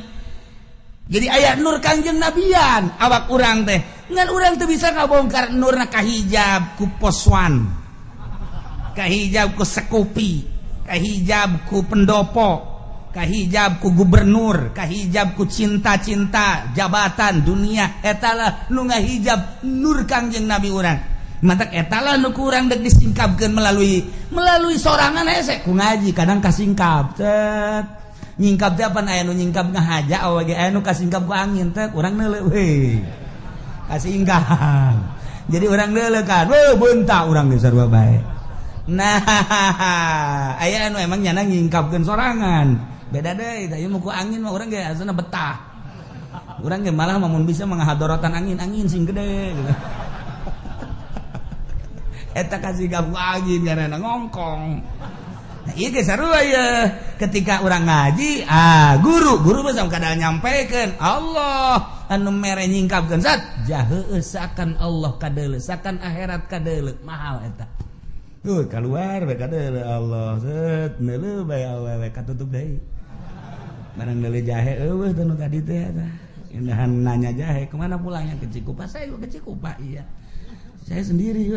Jadi aya nur Kangjeng Nabian awak urang teh. Ngan urang teu bisa ngabongkar nurna, kahijab ku poswan, kahijab ku sekupi, kahijab ku pendopo, kahijab ku gubernur, kahijab ku cinta-cinta jabatan dunia. Etalah nu ngahijab nur Kangjeng Nabi urang. Matak etalah nu kurang dek disingkapkeun melalui melalui sorangan hese ku ngaji. Kadang kasingkap cet, nyingkap teh apa, aya nu nyingkap ngahaja awewe ge, aya nu kasingkap ku angin teh, urang neuleuh we kasingkap. Jadi urang neuleuh kan, weh, beunta urang ge sarua bae. Nah, aya anu emang nyana nyingkapkeun sorangan, beda deui. Tah, ieu mah ku angin mah urang ge asana betah. Urang ge malah mun bisa menghadorotan angin, angin sing gede gitu. Eta kasingkap ku angin karena ngongkong. Nah, iya ge sarua ya. Ketika urang ngaji, ah, guru, guru mah kadang nyampaikan Allah anu mere nyingkapkeun zat jahe seakan Allah kadeuleu, seakan akhirat kadeuleu, mahal eta. Tuh keluar bae kadeuleu Allah, set neuleuh bae awewe katutup deui. Barang neuleuh jahe euweuh teh nu tadi teh eta. Indahan nanya jahe kemana pulangnya, ke Cikupa, saya juga ke Cikupa, iya. Saya sendiri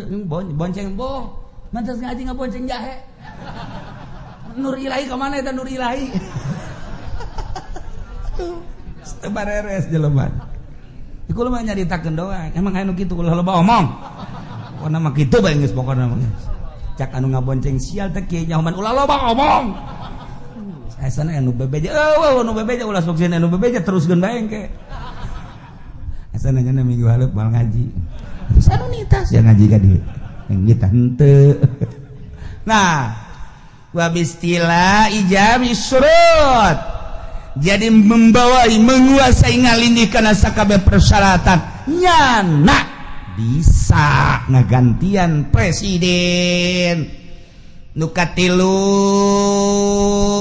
bonceng boh. Mantas ngaji ngabonceng jahe. Nur ilahi kemana eta nur ilahi? Teu bareres jelema. Iku mah nyaritakeun doang. Emang aya nu kitu, ulah loba omong. Pokona mah kitu bae geus, pokona mah. Cak anu ngabonceng sial teh kieu nyahoman ulah loba omong. Asana anu bebeja, eueuh anu bebeja ulah sok anu bebeja teruskeun bae engke. Asana nya minggu hareup moal ngaji. Terus anu nitas ya ngaji ka dieu. Yang kita henteu. Nah, wabistila ijami surut. Jadi membawai menguasai ngalindih kana sakabeh persyaratan nyana bisa ngagantian presiden. Nu katilu,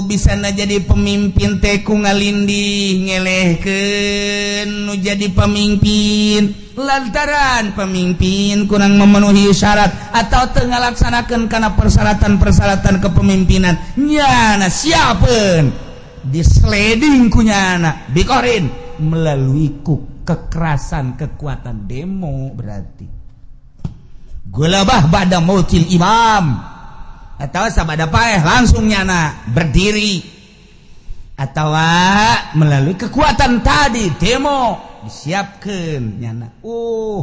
bisa na jadi pemimpin teh ku ngalindih ngelehkeun nu jadi pemimpin lantaran pemimpin kurang memenuhi syarat atau teu ngalaksanakeun kana persyaratan-persyaratan kepemimpinan, nyana siapeun disleding ku nyana bikorin melalui ku kekerasan kekuatan demo, berarti gulabah ba'da mautil imam atau sabada paeh langsung nyana berdiri atau melalui kekuatan tadi demo disiapkan nyana.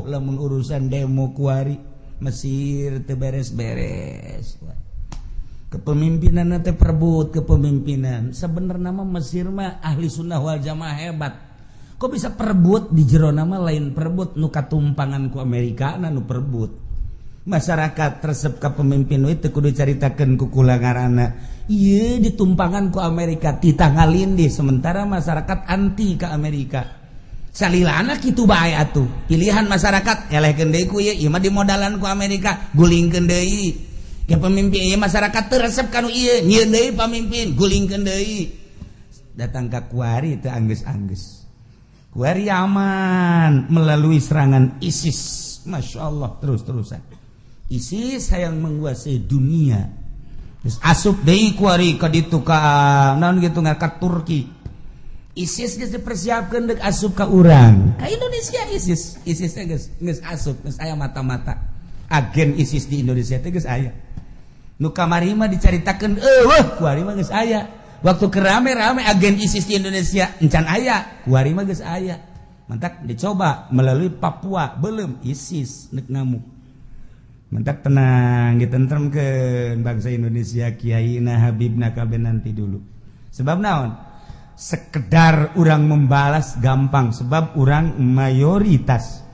Lamun urusan demo kuari Mesir teu beres-beres kepemimpinan teh, perebut kepemimpinan. Sebenarnya mah Mesir mah ahli sunnah wal jamaah hebat, kok bisa perebut di jero nama? Lain perebut nu katumpangan ku Amerika, nu perebut masyarakat resep ka pemimpin itu kudu caritakeun ku kula ngaranna ieu ditumpangan ku Amerika titah ngalindih, sementara masyarakat anti ke Amerika. Salilana kitu bae atuh. Pilihan masyarakat elehkeun deui ku ieu, ieu mah dimodalan ku Amerika, gulingkeun deui. Ke pemimpin ieu masyarakat teu resep kanu ieu, nyieun deui pamimpin, gulingkeun deui. Datang ka kuari teu anggeus-anggeus. Kuari aman melalui serangan ISIS. Masya Allah, terus-terusan. ISIS yang menguasai dunia. Terus asup deui kuari ka ditu ka naon gitu ka Turki. ISIS geus dipersiapkeun deuk asup ka urang. Ka Indonesia ISIS, ISIS teh geus geus asup, geus aya mata-mata. Agen ISIS di Indonesia teh geus aya. Nu kamari mah dicaritakeun eueuh, kuari mah geus aya. Waktu kerame-rame agen ISIS di Indonesia encan aya, kuari mah geus aya. Mantak dicoba melalui Papua, belum ISIS nek ngamuk. Mantak tenang, ditentremkeun bangsa Indonesia, kiai na habibna kabeh nanti dulu. Sebab naon? Sekedar orang membalas gampang, sebab orang mayoritas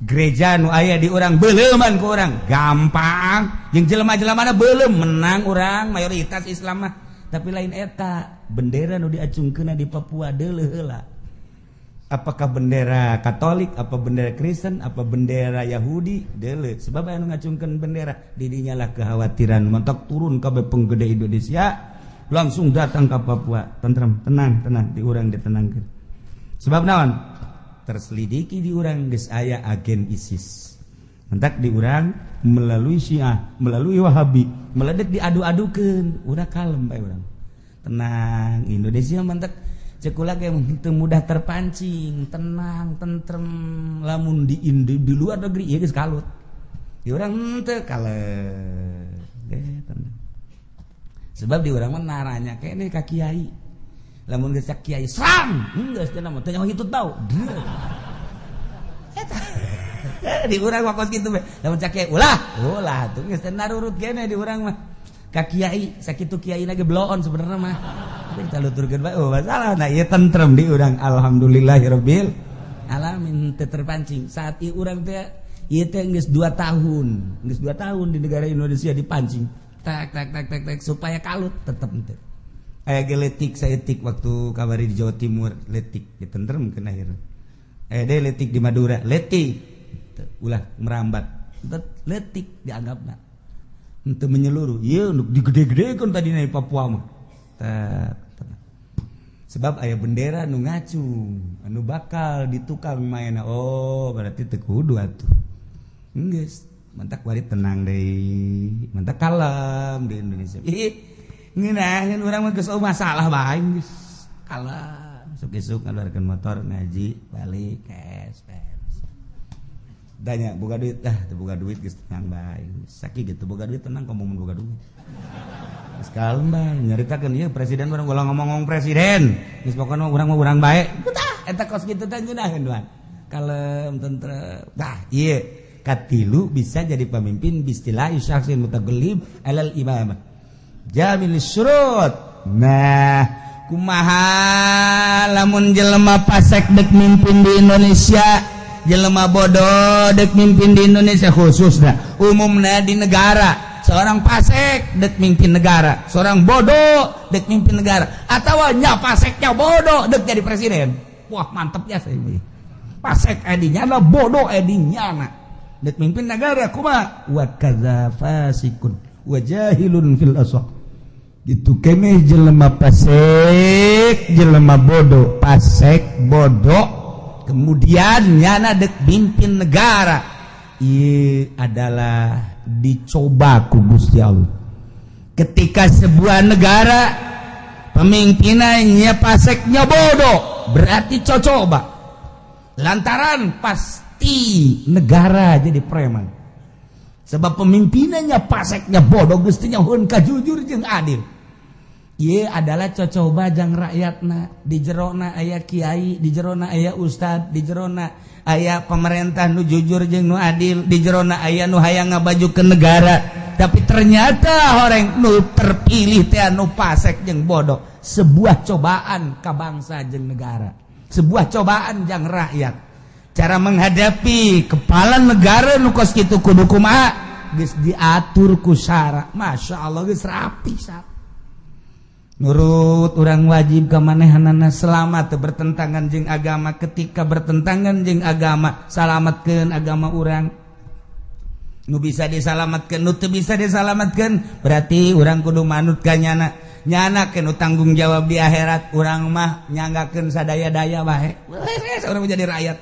gereja nu aya di orang beleuman ku orang gampang, jeung jelema-jelema belum menang orang mayoritas Islam mah. Tapi lain eta bendera nu diacungkeun di Papua deuleuh heula, apakah bendera Katolik, apa bendera Kristen, apa bendera Yahudi, deuleuh. Sebab aya nu ngacungkeun bendera didinya lah kekhawatiran. Mantak turun kabeh penggede Indonesia langsung datang ke Papua. Tentrem, tenang, tenang, di urang ditenangkan. Sebab naon? Terselidiki di urang geus aya agen ISIS. Mentak di urang melalui Syiah, melalui Wahabi, meledek diadu-adukeun, udah kalem bae urang. Tenang, Indonesia mantak cek kula ge teu mudah terpancing, tenang, tentrem. Lamun di luar negeri ieu geus kalut. Di urang henteu, kalem. Tenang. Sebab di urang mah naranya kene ka kiai. Lamun geus kiai serang, geus teh mah teu nyaho hitut bau. Eta. Di urang mah kos kitu we. Lamun cak kiai ulah, ulah tuh geus teh narurut kene di urang mah. Ka kiai sakitu kiai ge bloon sebenarnya mah. Tapi kita luturkeun bae, oh masalah. Nah, ieu tentrem di urang, alhamdulillahirabbil alamin, teu terpancing. Saat ieu urang teh ieu teh geus 2 tahun, geus 2 tahun di negara Indonesia dipancing. Tak tak tak tak tak supaya kalut tetep henteu. Aya ge letik saeutik waktu kabari di Jawa Timur, letik ditentremkeun akhirna. Aya deui letik di Madura, letik ulah merambat. Letik dianggapna. Henteu menyeluruh. Ieu nu digede-gedekeun tadi di Papua mah. Sebab aya bendera nu ngacung, anu bakal ditukang mainna. Oh, berarti teu kudu atuh. Geus, mantak wari tenang deui, mantak kalem di Indonesia. Ih, ngeunaheun urang mah geus masalah bae geus. Kalem, isuk-isuk ngaluarkeun motor ngaji, balik cash beres. Tanya boga duit, ah teu boga duit geus tenang bae. Sakieu gitu boga duit tenang komo mun boga duit. Geus kalem bae nyaritakeun ieu presiden urang ulah ngomong-ngomong presiden. Geus pokona urang mah urang bae. Tah eta kos kitu teh ngeunaheun doan. Kalem, tentrem. Tah ieu katilu bisa jadi pemimpin bistila'i syakhsin mutagallib alal imamah. Jamil syurut. Nah, kumaha lamun jelema pasek dek mimpin di Indonesia, jelema bodoh dek mimpin di Indonesia khususnya, umumnya di negara. Seorang pasek dek mimpin negara, seorang bodoh dek mimpin negara, atau nya paseknya bodoh dek jadi presiden. Wah, mantep ya saya ini. Pasek edinya lah, bodoh edinya nah. Dek mimpin negara kumaha? Wa kadza fasikun wa jahilun fil asah. Gitu keneh jelema pasek, jelema bodoh, pasek bodoh, kemudian nyana dek mimpin negara. Ieu adalah dicoba ku Gusti Allah. Ketika sebuah negara pemimpinannya paseknya bodoh, berarti cocoba. Lantaran pasti negara jadi preman. Sebab pemimpinannya paseknya bodoh, gustinya hun kajujur jeung adil. Ieu adalah cocoba jang rakyatna. Di jerona aya kiai, di jerona aya ustad, di jerona aya pemerintah nu jujur jeung nu adil, di jerona aya nu hayang ngabaju ke negara. Tapi ternyata orang nu terpilih teh nu pasek jeung bodoh. Sebuah cobaan ka bangsa jeung negara, sebuah cobaan jang rakyat. Cara menghadapi kepala negara nu kos kitu kudu kumaha? Geus diatur ku syara. Masya Allah, geus rapi sar. Nurut urang wajib ka manehanana selama teu bertentangan jeung agama. Ketika bertentangan jeung agama, salamatkeun agama urang. Nu bisa disalamatkeun, nu teu bisa disalamatkeun berarti urang kudu manut ka nyana. Nyana nu tanggung jawab di akhirat, urang mah nyanggakeun sadaya-daya bae. Urang mah jadi rakyat,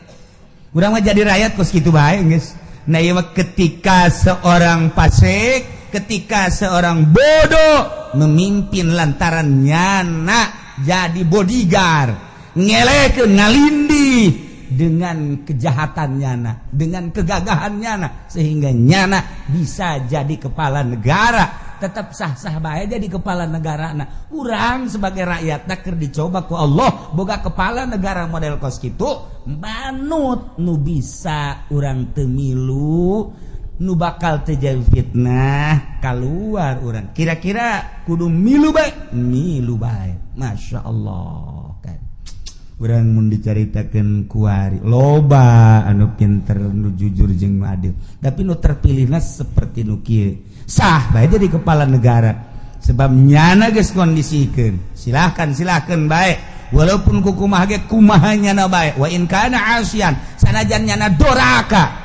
urang mah jadi rakyat kos kitu bae geus. Nah, ieu mah ketika seorang fasik, ketika seorang bodoh memimpin lantaran nyana jadi bodyguard, ngelekeun, ngalindih dengan kejahatan nyana, dengan kegagahan nyana, sehingga nyana bisa jadi kepala negara, tetap sah-sah bae jadi kepala negara. Nah, urang sebagai rakyat keur dicoba ku Allah boga kepala negara model kos kitu, manut. Nu bisa urang teu milu, nu bakal terjadi fitnah keluar, urang kira-kira kudu milu bae, milu bae. Masya Allah kan urang mun dicaritakeun kuari loba anu pinter, nu jujur jeung nu adil, tapi nu terpilihna seperti nu kieu, sah bae jadi kepala negara sebab nyana geus kondisikeun. Silahkan, silahkan bae, walaupun kukumaha ge kumaha nyana bae. Wa in kana asian, sanajan nyana doraka,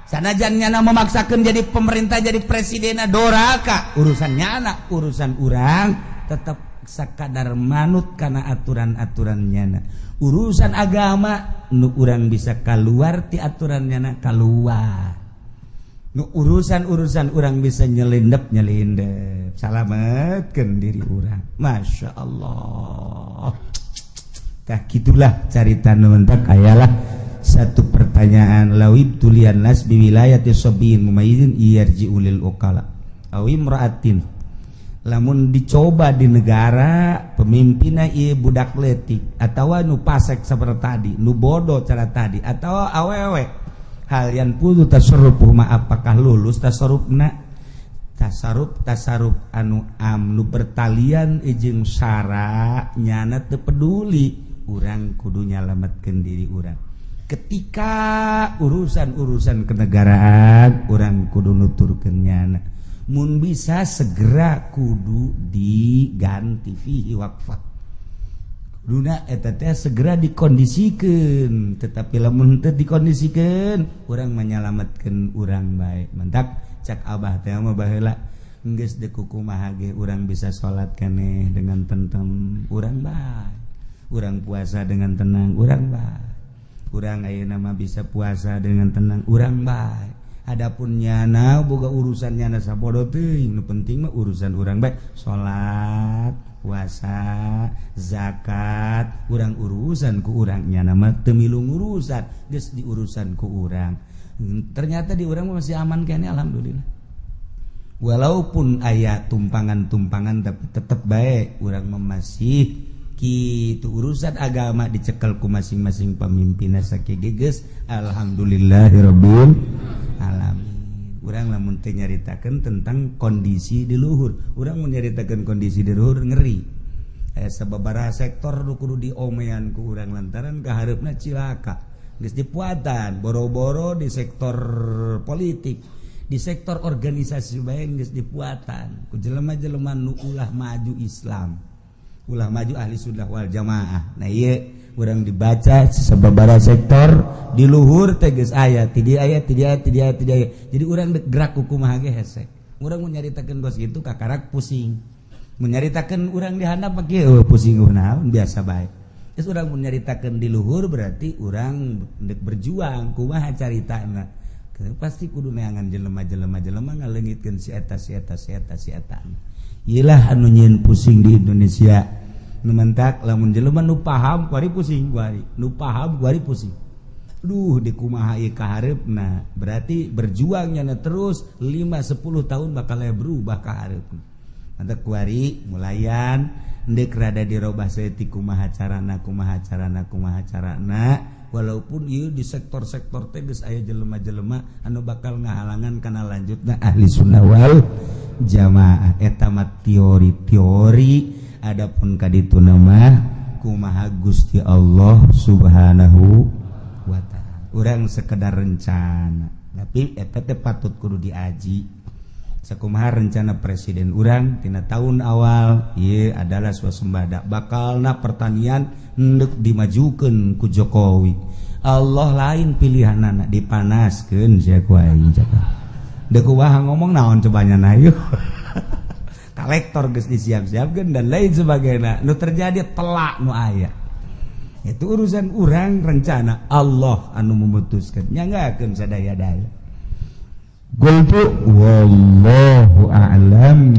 sanajan nyana memaksakan jadi pemerintah, jadi presiden doraka, urusan nyana. Urusan urang tetap sakadar manut karena aturan-aturan nyana. Urusan agama nu urang bisa keluar ti aturan nyana, keluar. Nu urusan-urusan urang bisa nyelindep, nyelindep, salametkeun diri urang. Masya Allah. Tah, gitulah carita nu mentak ayalah satu pertanyaan, law ibtuliyan nas biwilayati sabiyin mumayyizin yarji'u lil uqala aw imra'atin. Lamun dicoba di negara pemimpinna ieu budak letik atau nu pasek seperti tadi, nu bodoh cara tadi, atau awewe, hal yanfudzu tasarrufuhu, apakah lulus tasarrufna? Tasarruf, tasarruf anu am, nu bertalian jeung syara, nyana teu peduli. Urang kudu nyalametkeun diri urang. Ketika urusan-urusan kenegaraan, urang kudu nuturkeun nyana. Mun bisa segera kudu diganti, fihi waqfah. Kuduna eta teh segera dikondisikan, tetapi lamun teu dikondisikan, urang menyelamatkan urang bae. Mantak cak abah teh mah baheula, geus deuk kumaha ge urang bisa salat keneh dengan tentrem, urang bae. Urang puasa dengan tenang, urang bae. Urang ayeuna mah bisa puasa dengan tenang, urang bae. Adapun nyana boga urusan nyana sabodo teuing, nu penting mah urusan urang bae, salat, puasa, zakat, urang urusan ku urang. Nyana mah teu milu ngurusan, geus diurusan ku urang. Ternyata di urang masih aman kene, alhamdulillah. Walaupun aya tumpangan-tumpangan, tapi tetep bae urang masih kitu. Urusan agama dicekel ku masing-masing pemimpinna sakieu geus, alhamdulillahirabbil alamin. Urang lamun teu nyaritakeun tentang kondisi di luhur, urang mun nyaritakeun kondisi di luhur ngeri. Aya sababaraha sektor nu kudu diomean ku urang lantaran kahareupna cilaka. Geus dipuatan boro-boro di sektor politik, di sektor organisasi bae geus dipuatan ku jelema-jelema nu ulah maju Islam, ulah maju ahli sunnah wal jamaah. Nah, ieu urang dibaca sababaraha sektor di luhur teh geus aya ti dieu, aya ti dieu, ti dieu, ti dieu. Jadi urang dek gerak ku kumaha ge hese. Urang mun nyaritakeun kos kitu kakarak pusing. Mun nyaritakeun urang di handap mah kieu, pusing naon, biasa bae. Terus urang mun nyaritakeun di luhur berarti urang dek berjuang kumaha caritana, pasti kudu neangan jelema-jelema, jelema ngaleungitkeun si eta, si eta, si eta, si eta. Iyalah anu nyieun pusing di Indonesia. Nu mentak lamun jelema nu paham kuari pusing, kuari nu paham kuari pusing. Duh, di kumaha ieu kahareupna? Berarti berjuangnya terus 5 10 tahun bakal berubah kahareupna. Mantap, kuari mulayan ndek rada dirobah saeutik, kumaha carana, kumaha carana, kumaha carana. Walaupun ieu di sektor-sektor teh geus aya jelema-jelema anu bakal ngahalangan kana lanjutna ahli sunnah wal jamaah. Eta mah teori-teori. Adapun kadituna mah kumaha Gusti Allah Subhanahu wa Ta'ala. Urang sekedar rencana, tapi eta teh patut kudu diaji. Sakumaha rencana presiden urang tina tahun awal, ieu adalah swasembada, bakalna pertanian endek dimajukeun ku Jokowi. Allah lain pilihanana, dipanaskeun sia ku aing cakap. Deuk kumaha ngomong naon cobanya na yeuh. Kolektor geus disiap-siapkeun dan lain sebagainya. Nu terjadi telak nu aya. Itu urusan urang, rencana Allah anu memutuskan. Nyanggakeun sadaya-daya. Qultu wallahu a'lam.